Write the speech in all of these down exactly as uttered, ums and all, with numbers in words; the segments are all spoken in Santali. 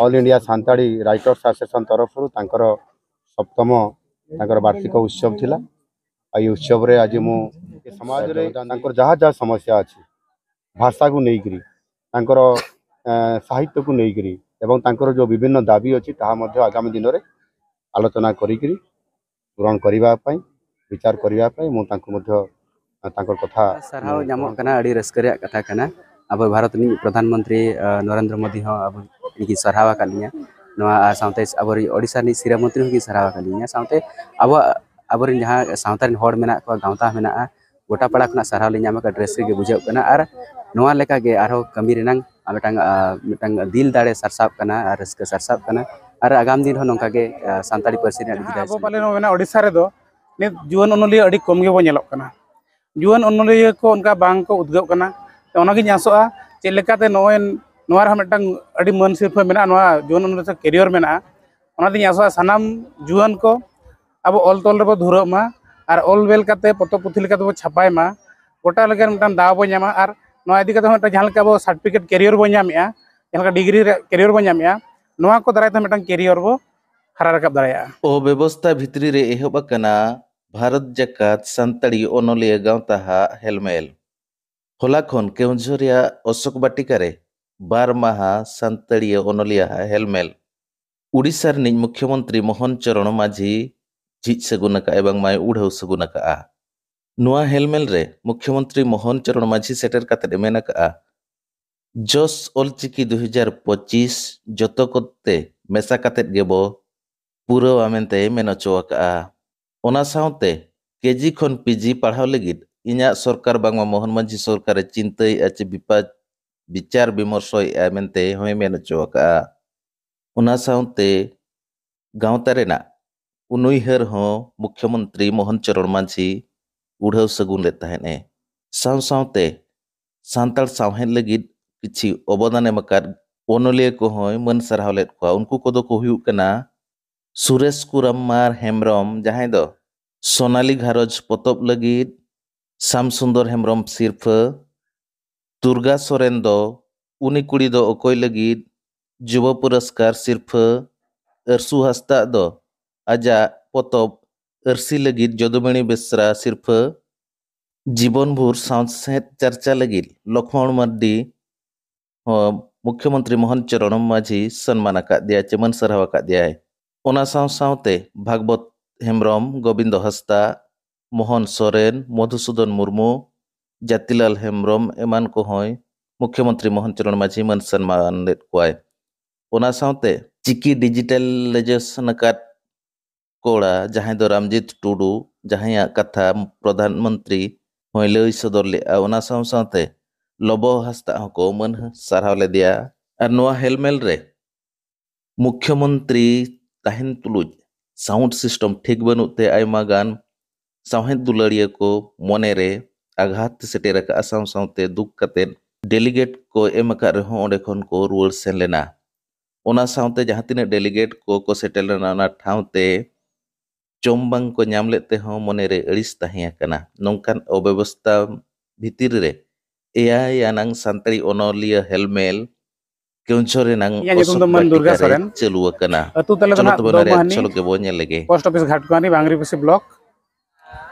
All India Santali writers association ତରଫରୁ ତାଙ୍କର ସପ୍ତମ ତାଙ୍କର ବାର୍ଷିକ ଉତ୍ସବ ଥିଲା। ଆଉ ଏଇ ଉତ୍ସବରେ ଆଜି ମୁଁ ଏ ସମାଜରେ ତାଙ୍କର ଯାହା ଯାହା ସମସ୍ୟା ଅଛି, ଭାଷାକୁ ନେଇକରି, ତାଙ୍କର ଆ, ସାହିତ୍ୟକୁ ନେଇକରି ଏବଂ ତାଙ୍କର ଯେଉଁ ବିଭିନ୍ନ ଦାବି ଅଛି, ତାହା ମଧ୍ୟ ଆଗାମୀ ଦିନରେ ଆଲୋଚନା କରିକରି ପୂରଣ କରିବା ପାଇଁ, ବିଚାର କରିବା ପାଇଁ ମୁଁ ତାଙ୍କୁ ମଧ୍ୟ, ଆ, ତାଙ୍କର କଥା ᱥᱟᱨᱦᱟᱣ ᱧᱟᱢᱚᱜ ᱠᱟᱱᱟ᱾ ᱟᱹᱰᱤ ᱨᱟᱹᱥᱠᱟᱹ ᱨᱮᱭᱟᱜ ᱠᱟᱛᱷᱟ ᱠᱟᱱᱟ᱾ ᱟᱵᱚ ᱵᱷᱟᱨᱚᱛ ᱨᱤᱱᱤᱡ ᱯᱨᱚᱫᱷᱟᱱ ᱢᱚᱱᱛᱨᱤ, ᱟ, ᱱᱚᱨᱮᱱᱫᱨᱚ ᱢᱳᱫᱤ ᱦᱚᱸ ᱟᱵᱚ ᱠᱤᱱ ᱥᱟᱨᱦᱟᱣ ᱟᱠᱟᱫ ᱞᱤᱧᱟ᱾ ᱱᱚᱣᱟ ᱟᱨ ᱥᱟᱶᱛᱮ ᱟᱵᱚᱨᱤᱡ ᱳᱰᱤᱥᱟ ᱨᱤᱱᱤᱡ ᱥᱤᱨᱟᱹ ᱢᱚᱱᱛᱨᱤ ᱦᱚᱸᱠᱤᱱ ᱥᱟᱨᱦᱟᱣ ᱟᱠᱟᱫ ᱞᱤᱧᱟ᱾ ᱥᱟᱶᱛᱮ ᱟᱵᱚᱣᱟᱜ, ᱟᱵᱚᱨᱮᱱ ᱡᱟᱦᱟᱸ ᱥᱟᱶᱛᱟ ᱨᱮᱱ ᱦᱚᱲ ᱢᱮᱱᱟᱜ ᱠᱚᱣᱟ, ᱜᱟᱶᱛᱟ ᱢᱮᱱᱟᱜᱼᱟ, ᱜᱚᱴᱟ ᱯᱟᱲᱟ ᱠᱷᱚᱱᱟᱜ ᱥᱟᱨᱦᱟᱣ ᱞᱤᱧ ᱧᱟᱢ ᱟᱠᱟᱫ, ᱨᱟᱹᱥᱠᱟᱹ ᱜᱮ ᱵᱩᱡᱷᱟᱹᱜ ᱠᱟᱱᱟ᱾ ᱟᱨ ᱱᱚᱣᱟ ᱞᱮᱠᱟᱜᱮ ᱟᱨᱦᱚᱸ ᱠᱟᱹᱢᱤ ᱨᱮᱱᱟᱜ ᱢᱤᱫᱴᱟᱝ, ᱟ, ᱢᱤᱫᱴᱟᱝ ᱫᱤᱞ ᱫᱟᱲᱮ ᱥᱟᱨᱥᱟᱣ ᱠᱟᱱᱟ ᱟᱨ ᱨᱟᱹᱥᱠᱟᱹ ᱥᱟᱨᱥᱟᱣ ᱠᱟᱱᱟ᱾ ᱟᱨ ᱟᱜᱟᱢ ᱫᱤᱱ ᱨᱮᱦᱚᱸ ᱱᱚᱝᱠᱟ ᱜᱮ, ᱟ, ᱥᱟᱱᱛᱟᱲᱤ ᱯᱟᱹᱨᱥᱤ ᱨᱮᱱᱟᱜ ᱡᱟᱦᱟᱸ ᱟᱵᱚ ᱯᱟᱞᱮ ᱱᱚᱣᱟ ᱢᱮᱱᱟᱜᱼᱟ ᱳᱰᱤᱥᱟ ᱨᱮᱫᱚ, ᱱᱤᱛ ᱡᱩᱣᱟᱹᱱ ᱚᱱᱚᱞᱤᱭᱟᱹ ᱟᱹᱰᱤ ᱠᱚᱢ ᱜᱮᱵᱚᱱ ᱧᱮᱞᱚᱜ ᱠᱟᱱᱟ᱾ ᱡᱩᱣᱟᱹᱱ ᱚᱱᱚᱞᱤᱭᱟᱹ ᱠᱚ ᱚᱱᱠᱟ ᱵᱟᱝ ᱠᱚ ᱩᱫᱽᱜᱟᱹᱜ ᱠᱟᱱᱟ᱾ ᱛᱚ ᱚᱱᱟᱜᱤᱧ ᱟᱥᱚᱜᱼᱟ, ᱪᱮᱫ ᱞᱮᱠᱟᱛᱮ ᱱᱚᱜᱼᱚᱭ ᱱᱚᱣᱟ ᱨᱮᱦᱚᱸ ᱢᱤᱫᱴᱟᱝ ᱟᱹᱰᱤ ᱢᱟᱹᱱ ᱥᱤᱨᱯᱷᱟᱹ ᱢᱮᱱᱟᱜᱼᱟ, ᱱᱚᱣᱟ ᱡᱩᱣᱟᱹᱱ ᱚᱱᱚᱞᱤᱭᱟᱹ ᱠᱮᱨᱤᱭᱚᱨ ᱢᱮᱱᱟᱜᱼᱟ᱾ ᱚᱱᱟᱛᱤᱧ ᱟᱥᱚᱜᱼᱟ, ᱥᱟᱱᱟᱢ ᱡᱩᱣᱟᱹᱱ ᱠᱚ ᱟᱵᱚ ᱚᱞ ᱛᱚᱞ ᱨᱮᱵᱚ ᱫᱷᱩᱨᱟᱹᱜ ᱢᱟ ᱟᱨ ᱚᱞ ᱵᱮᱞ ᱠᱟᱛᱮ ᱯᱚᱛᱚᱵ ᱯᱩᱛᱷᱤ ᱞᱮᱠᱟ ᱛᱮᱵᱚ ᱪᱷᱟᱯᱟᱭ ᱢᱟ᱾ ᱜᱚᱴᱟ ᱞᱮᱠᱟᱱ ᱢᱤᱫᱴᱟᱝ ᱫᱟᱣ ᱵᱚ ᱧᱟᱢᱟ ᱟᱨ ᱱᱚᱣᱟ ᱤᱫᱤ ᱠᱟᱛᱮ ᱦᱚᱸ ᱢᱤᱫᱴᱟᱝ ᱡᱟᱦᱟᱸ ᱞᱮᱠᱟ ᱟᱵᱚ ᱥᱟᱨᱴᱤᱯᱷᱤᱠᱮᱴ ᱠᱮᱨᱤᱭᱚᱨ ᱵᱚ ᱧᱟᱢᱮᱜᱼᱟ, ᱡᱟᱦᱟᱸ ᱞᱮᱠᱟ ᱰᱤᱜᱽᱨᱤ ᱨᱮ ᱠᱮᱨᱤᱭᱚᱨ ᱵᱚ ᱧᱟᱢᱮᱜᱼᱟ, ᱱᱚᱣᱟ ᱠᱚ ᱫᱟᱨᱟᱭ ᱛᱮ ᱢᱤᱫᱴᱟᱝ ᱠᱮᱨᱤᱭᱚᱨ ᱵᱚ ᱦᱟᱨᱟ ᱨᱟᱠᱟᱵ ᱫᱟᱲᱮᱭᱟᱜᱼᱟ᱾ ᱚᱵᱮᱵᱚᱥᱛᱷᱟ ᱵᱷᱤᱛᱨᱤ ᱨᱮ ᱮᱦᱚᱵ ᱟᱠᱟᱱᱟ ᱵᱷᱟᱨᱚᱛ ᱡᱟᱠᱟᱛ ᱥᱟᱱᱛᱟᱲᱤ ᱚᱱᱚᱞᱤᱭᱟᱹ ᱜᱟᱶᱛᱟ ᱦᱟᱜ ᱦᱮᱞᱢᱮᱞ᱾ ᱦᱚᱞᱟ ᱠᱷᱚᱱ ᱠᱮᱣᱚᱱᱡᱷᱚᱨ ᱨᱮᱭᱟᱜ ᱚᱥᱳᱠ ᱵᱟᱴᱤᱠᱟ ᱨᱮ ᱵᱟᱨ ᱢᱟᱦᱟ ᱥᱟᱱᱛᱟᱲᱤᱭᱟᱹ ᱚᱱᱚᱞᱤᱭᱟᱹ ᱦᱟᱜ ᱦᱮᱞᱢᱮᱞ ᱩᱰᱤᱥᱟ ᱨᱤᱱᱤᱡ ᱢᱩᱠᱷᱭᱚᱢᱚᱱᱛᱨᱤ ᱢᱳᱦᱚᱱ ᱪᱚᱨᱚᱬ ᱢᱟᱹᱡᱷᱤ ᱡᱷᱤᱡ ᱥᱟᱹᱜᱩᱱ ᱟᱠᱟᱫ ᱮ ᱵᱟᱝᱢᱟᱭ ᱩᱰᱷᱟᱹᱣ ᱥᱟᱹᱜᱩᱱ ᱟᱠᱟᱫᱼᱟ᱾ ᱱᱚᱣᱟ ᱦᱮᱞᱢᱮᱞ ᱨᱮ ᱢᱩᱠᱷᱭᱚᱢᱚᱱᱛᱨᱤ ᱢᱳᱦᱚᱱ ᱪᱚᱨᱚᱬ ᱢᱟᱹᱡᱷᱤ ᱥᱮᱴᱮᱨ ᱠᱟᱛᱮᱫ ᱮ ᱢᱮᱱ ᱟᱠᱟᱫᱼᱟ, ᱡᱚᱥ ᱚᱞᱪᱤᱠᱤ ᱫᱩ ᱦᱟᱡᱟᱨ ᱯᱚᱸᱪᱤᱥ ᱡᱚᱛᱚ ᱠᱚᱛᱮ ᱢᱮᱥᱟ ᱠᱟᱛᱮᱫ ᱜᱮᱵᱚ ᱯᱩᱨᱟᱹᱣᱟ ᱢᱮᱱᱛᱮᱭ ᱢᱮᱱ ᱦᱚᱪᱚ ᱟᱠᱟᱫᱼᱟ᱾ ᱚᱱᱟ ᱥᱟᱶᱛᱮ ᱠᱮᱡᱤ ᱠᱷᱚᱱ ᱯᱤᱡᱤ ᱯᱟᱲᱦᱟᱣ ᱞᱟᱹᱜᱤᱫ ᱤᱧᱟᱹᱜ ᱥᱚᱨᱠᱟᱨ ᱵᱟᱝᱢᱟ ᱢᱳᱦᱚᱱ ᱢᱟᱹᱡᱷᱤ ᱥᱚᱨᱠᱟᱨᱮ ᱪᱤᱱᱛᱟᱹᱭᱮᱫᱼᱟ ᱪᱮ ᱵᱤᱯᱟ-, ᱵᱤᱪᱟᱨ ᱵᱤᱢᱚᱨᱥᱚᱭᱮᱫᱼᱟ ᱢᱮᱱᱛᱮ ᱦᱚᱸᱭ ᱢᱮᱱ ᱦᱚᱪᱚ ᱟᱠᱟᱫᱼᱟ᱾ ᱚᱱᱟ ᱥᱟᱶᱛᱮ ᱜᱟᱶᱛᱟ ᱨᱮᱱᱟᱜ ᱩᱱᱩᱭᱦᱟᱹᱨ ᱦᱚᱸ ᱢᱩᱠᱷᱭᱚᱢᱚᱱᱛᱨᱤ ᱢᱳᱦᱚᱱ ᱪᱚᱨᱚᱬ ᱢᱟᱹᱡᱷᱤ ᱩᱰᱷᱟᱹᱣ ᱥᱟᱹᱜᱩᱱ ᱞᱮᱫ ᱛᱟᱦᱮᱸᱫ ᱮ᱾ ᱥᱟᱶ ᱥᱟᱶᱛᱮ ᱥᱟᱱᱛᱟᱲ ᱥᱟᱶᱦᱮᱫ ᱞᱟᱹᱜᱤᱫ ᱠᱤᱪᱷᱤ ᱚᱵᱚᱫᱟᱱ ᱮᱢ ᱟᱠᱟᱫ ᱚᱱᱚᱞᱤᱭᱟᱹ ᱠᱚᱦᱚᱸᱭ ᱢᱟᱹᱱ ᱥᱟᱨᱦᱟᱣ ᱞᱮᱫ ᱠᱚᱣᱟ᱾ ᱩᱱᱠᱩ ᱠᱚᱫᱚ ᱠᱚ ᱦᱩᱭᱩᱜ ᱠᱟᱱᱟ ᱥᱩᱨᱮᱥ ᱠᱩᱨᱟᱢᱢᱟᱨ ᱦᱮᱢᱵᱨᱚᱢ, ᱡᱟᱦᱟᱸᱭ ᱫᱚ ᱥᱳᱱᱟᱞᱤ ᱜᱷᱟᱨᱚᱸᱡᱽ ᱯᱚᱛᱚᱵ ᱞᱟᱹᱜᱤᱫ ᱥᱟᱢ ᱥᱩᱱᱫᱚᱨ ᱦᱮᱢᱵᱨᱚᱢ ᱥᱤᱨᱯᱷᱟᱹ, ᱫᱩᱨᱜᱟ ᱥᱚᱨᱮᱱ ᱫᱚ ᱩᱱᱤ ᱠᱩᱲᱤ ᱫᱚ ᱚᱠᱚᱭ ᱞᱟᱹᱜᱤᱫ ᱡᱩᱵᱚ ᱯᱩᱨᱚᱥᱠᱟᱨ ᱥᱤᱨᱯᱷᱟᱹ ᱟᱹᱨᱥᱩ ᱦᱟᱸᱥᱫᱟᱜ ᱫᱚ ᱟᱡᱟᱜ ᱯᱚᱛᱚᱵ ᱟᱹᱨᱥᱤ ᱞᱟᱹᱜᱤᱫ ᱡᱚᱫᱩᱢᱚᱬᱤ ᱵᱮᱥᱨᱟ ᱥᱤᱨᱯᱷᱟᱹ ᱡᱤᱵᱚᱱ ᱵᱷᱳᱨ ᱥᱟᱶᱦᱮᱫ ᱪᱟᱨᱪᱟ ᱞᱟᱹᱜᱤᱫ ᱞᱚᱠᱷᱢᱚᱬ ᱢᱟᱨᱰᱤ ᱦᱚᱸ ᱢᱩᱠᱷᱭᱚᱢᱚᱱᱛᱨᱤ ᱢᱳᱦᱚᱱ ᱪᱚᱨᱚᱬ ᱢᱟᱹᱡᱷᱤ ᱥᱚᱱᱢᱟᱱ ᱟᱠᱟᱫ ᱫᱮᱭᱟ ᱪᱮ ᱢᱟᱹᱱ ᱥᱟᱨᱦᱟᱣ ᱟᱠᱟᱫ ᱫᱮᱭᱟᱭ᱾ ᱚᱱᱟ ᱥᱟᱶ ᱥᱟᱶᱛᱮ ᱵᱷᱟᱜᱽᱵᱚᱛ ᱦᱮᱢᱵᱨᱚᱢ, ᱜᱳᱵᱤᱱᱫᱚ ᱦᱟᱸᱥᱫᱟ, ᱢᱳᱦᱚᱱ ᱥᱚᱨᱮᱱ, ᱢᱚᱫᱷᱩᱥᱩᱫᱚᱱ ᱢᱩᱨᱢᱩ, ᱡᱟᱛᱤᱞᱟᱞ ᱦᱮᱢᱵᱨᱚᱢ ᱮᱢᱟᱱ ᱠᱚᱦᱚᱸᱭ ᱢᱩᱠᱷᱭᱚᱢᱚᱱᱛᱨᱤ ᱢᱳᱦᱚᱱ ᱪᱚᱨᱚᱬ ᱢᱟᱹᱡᱷᱤ ᱢᱟᱹᱱ ᱥᱚᱱᱢᱟᱱ ᱞᱮᱫ ᱠᱚᱣᱟᱭ᱾ ᱚᱱᱟ ᱥᱟᱶᱛᱮ ᱪᱤᱠᱤ ᱰᱤᱡᱤᱴᱟᱞᱟᱭᱡᱮᱥᱚᱱ ᱟᱠᱟᱫ ᱠᱚᱲᱟ, ᱡᱟᱦᱟᱸᱭ ᱫᱚ ᱨᱟᱢᱡᱤᱛ ᱴᱩᱰᱩ, ᱡᱟᱦᱟᱸᱭᱟᱜ ᱠᱟᱛᱷᱟ ᱯᱨᱚᱫᱷᱟᱱ ᱢᱚᱱᱛᱨᱤ ᱦᱚᱸᱭ ᱞᱟᱹᱭ ᱥᱚᱫᱚᱨ ᱞᱮᱫᱼᱟ᱾ ᱚᱱᱟ ᱥᱟᱶ ᱥᱟᱶᱛᱮ ᱞᱚᱵᱚ ᱦᱟᱸᱥᱫᱟᱜ ᱦᱚᱸᱠᱚ ᱢᱟᱹᱱ ᱥᱟᱨᱦᱟᱣ ᱞᱮᱫᱮᱭᱟ᱾ ᱟᱨ ᱱᱚᱣᱟ ᱦᱮᱞᱢᱮᱞ ᱨᱮ ᱢᱩᱠᱷᱭᱚᱢᱚᱱᱛᱨᱤ ᱛᱟᱦᱮᱱ ᱛᱩᱞᱩᱡ ᱥᱟᱣᱩᱱᱰ ᱥᱤᱥᱴᱮᱢ ᱴᱷᱤᱠ ᱵᱟᱹᱱᱩᱜ ᱛᱮ ᱟᱭᱢᱟ ᱜᱟᱱ ᱥᱟᱶᱦᱮᱫ ᱫᱩᱞᱟᱹᱲᱤᱭᱟᱹ ᱠᱚ ᱢᱚᱱᱮᱨᱮ ᱟᱜᱷᱟᱛ ᱥᱮᱴᱮᱨ ᱟᱠᱟᱫᱼᱟ᱾ ᱥᱟᱶ ᱥᱟᱶᱛᱮ ᱫᱩᱠ ᱠᱟᱛᱮ ᱰᱮᱞᱤᱜᱮᱴ ᱠᱚ ᱮᱢ ᱟᱠᱟᱫ ᱨᱮᱦᱚᱸ ᱚᱸᱰᱮ ᱠᱷᱚᱱ ᱠᱚ ᱨᱩᱣᱟᱹᱲ ᱥᱮᱱ ᱞᱮᱱᱟ᱾ ᱚᱱᱟ ᱥᱟᱶᱛᱮ ᱡᱟᱦᱟᱸ ᱛᱤᱱᱟᱹᱜ ᱰᱮᱞᱤᱜᱮᱴ ᱠᱚᱠᱚ ᱥᱮᱴᱮᱨ ᱞᱮᱱᱟ, ᱚᱱᱟ ᱴᱷᱟᱶ ᱛᱮ ᱡᱚᱢ ᱵᱟᱝ ᱠᱚ ᱧᱟᱢ ᱞᱮᱫ ᱛᱮᱦᱚᱸ ᱢᱚᱱᱮᱨᱮ ᱟᱹᱲᱤᱥ ᱛᱟᱦᱮᱸ ᱟᱠᱟᱱᱟ᱾ ᱱᱚᱝᱠᱟᱱ ᱚᱵᱮᱵᱚᱥᱛᱷᱟ ᱵᱷᱤᱛᱤᱨ ᱨᱮ ᱮᱭᱟᱭ ᱟᱱᱟᱝ ᱥᱟᱱᱛᱟᱲᱤ ᱚᱱᱚᱞᱤᱭᱟᱹ ᱦᱮᱞᱢᱮᱞ ᱠᱮᱣᱧᱡᱷᱚᱨ ᱨᱮᱱᱟᱝ ᱤᱧᱟᱹᱜ ᱧᱩᱛᱩᱢ ᱫᱚ ᱚᱥᱚᱠ ᱢᱟᱹᱱ ᱫᱩᱨᱜᱟ ᱵᱟᱴᱤᱠᱟ ᱨᱮ ᱥᱚᱨᱮᱱ᱾ ᱪᱟᱹᱞᱩ ᱟᱠᱟᱱᱟ᱾ ᱟᱹᱛᱩ ᱛᱟᱞᱮ ᱫᱚ ᱪᱚᱞᱚ ᱱᱟᱦᱟᱜ ᱛᱚᱵᱮ ᱚᱱᱟ ᱨᱮᱭᱟᱜ ᱫᱚᱢᱟᱦᱟᱱᱤ, ᱡᱷᱚᱞᱚᱠ ᱜᱮᱵᱚᱱ ᱧᱮᱞ ᱞᱮᱜᱮ᱾ Post office Ghatkoni, Bangriposi block.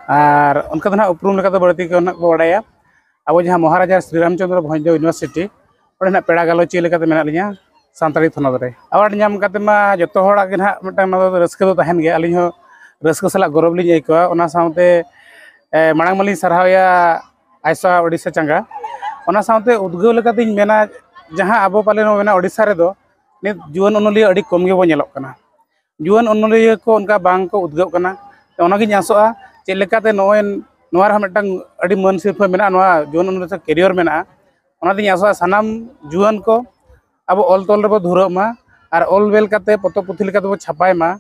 ᱟᱨ ᱚᱱᱠᱟ ᱫᱚ ᱱᱟᱦᱟᱜ ᱩᱯᱨᱩᱢ ᱞᱮᱠᱟ ᱫᱚ ᱵᱟᱹᱲᱛᱤ ᱠᱚ ᱱᱟᱦᱟᱜ ᱠᱚ ᱵᱟᱲᱟᱭᱟ᱾ ᱟᱵᱚ ᱡᱟᱦᱟᱸ ᱢᱚᱦᱟᱨᱟᱡᱟ ᱥᱨᱤ ᱨᱟᱢᱪᱚᱸᱫᱽᱨᱚ ᱵᱷᱚᱸᱡᱽ ᱫᱮᱣ ᱤᱭᱩᱱᱤᱵᱷᱟᱨᱥᱤᱴᱤ, ᱚᱸᱰᱮ ᱱᱟᱦᱟᱜ ᱯᱮᱲᱟ ᱜᱟᱞᱚᱪᱤᱭᱟᱹ ᱞᱮᱠᱟᱛᱮ ᱢᱮᱱᱟᱜ ᱞᱤᱧᱟ ᱥᱟᱱᱛᱟᱲᱤ ᱛᱷᱚᱱᱚᱛ ᱨᱮ᱾ ᱮᱣᱟᱨᱰ ᱧᱟᱢ ᱠᱟᱛᱮ ᱢᱟ ᱡᱚᱛᱚ ᱦᱚᱲᱟᱜ ᱜᱮ ᱱᱟᱦᱟᱜ ᱢᱤᱫᱴᱟᱝ ᱱᱚᱣᱟ ᱫᱚ ᱨᱟᱹᱥᱠᱟᱹ ᱫᱚ ᱛᱟᱦᱮᱱ ᱜᱮᱭᱟ᱾ ᱟᱹᱞᱤᱧ ᱦᱚᱸ ᱨᱟᱹᱥᱠᱟᱹ ᱥᱟᱞᱟᱜ ᱜᱚᱨᱚᱵᱽ ᱞᱤᱧ ᱟᱹᱭᱠᱟᱹᱣᱟ᱾ ᱚᱱᱟ ᱥᱟᱶᱛᱮ, ᱮ, ᱢᱟᱲᱟᱝ ᱢᱟᱞᱤᱧ ᱥᱟᱨᱦᱟᱣᱮᱭᱟ ᱟᱭᱥᱟ ᱳᱰᱤᱥᱟ ᱪᱟᱸᱜᱟ᱾ ᱚᱱᱟ ᱥᱟᱶᱛᱮ ᱩᱫᱽᱜᱟᱹᱣ ᱞᱮᱠᱟᱛᱤᱧ ᱢᱮᱱᱟ, ᱡᱟᱦᱟᱸ ᱟᱵᱚ ᱯᱟᱞᱮ ᱱᱚᱣᱟ ᱢᱮᱱᱟᱜᱼᱟ ᱳᱰᱤᱥᱟ ᱨᱮᱫᱚ ᱱᱤᱛ ᱡᱩᱣᱟᱹᱱ ᱚᱱᱚᱞᱤᱭᱟᱹ ᱟᱹᱰᱤ ᱠᱚᱢ ᱜᱮᱵᱚ ᱧᱮᱞᱚᱜ ᱠᱟᱱᱟ᱾ ᱡᱩᱣᱟᱹᱱ ᱚᱱᱚᱞᱤᱭᱟᱹ ᱠᱚ ᱚᱱᱠᱟ ᱵᱟᱝ ᱠᱚ ᱩᱫᱽᱜᱟᱹᱜ ᱠᱟᱱᱟ᱾ ᱛᱚ ᱚᱱᱟᱜᱤᱧ ᱟᱥᱚᱜᱼᱟ, ᱪᱮᱫ ᱞᱮᱠᱟᱛᱮ ᱱᱚᱜᱼᱚᱭ ᱱᱚᱣᱟ ᱨᱮᱦᱚᱸ ᱢᱤᱫᱴᱟᱝ ᱟᱹᱰᱤ ᱢᱟᱹᱱ ᱥᱤᱨᱯᱷᱟᱹ ᱢᱮᱱᱟᱜᱼᱟ, ᱱᱚᱣᱟ ᱡᱩᱣᱟᱹᱱ ᱚᱱᱚᱞᱤᱭᱟᱹ ᱠᱮᱨᱤᱭᱚᱨ ᱢᱮᱱᱟᱜᱼᱟ᱾ ᱚᱱᱟᱛᱤᱧ ᱟᱥᱚᱜᱼᱟ ᱥᱟᱱᱟᱢ ᱡᱩᱣᱟᱹᱱ ᱠᱚ ᱟᱵᱚ ᱚᱞ ᱛᱚᱞ ᱨᱮᱵᱚ ᱫᱷᱩᱨᱟᱹᱜ ᱢᱟ ᱟᱨ ᱚᱞ ᱵᱮᱞ ᱠᱟᱛᱮ ᱯᱚᱛᱚᱵ ᱯᱩᱛᱷᱤ ᱞᱮᱠᱟ ᱛᱮᱵᱚ ᱪᱷᱟᱯᱟᱭ ᱢᱟ᱾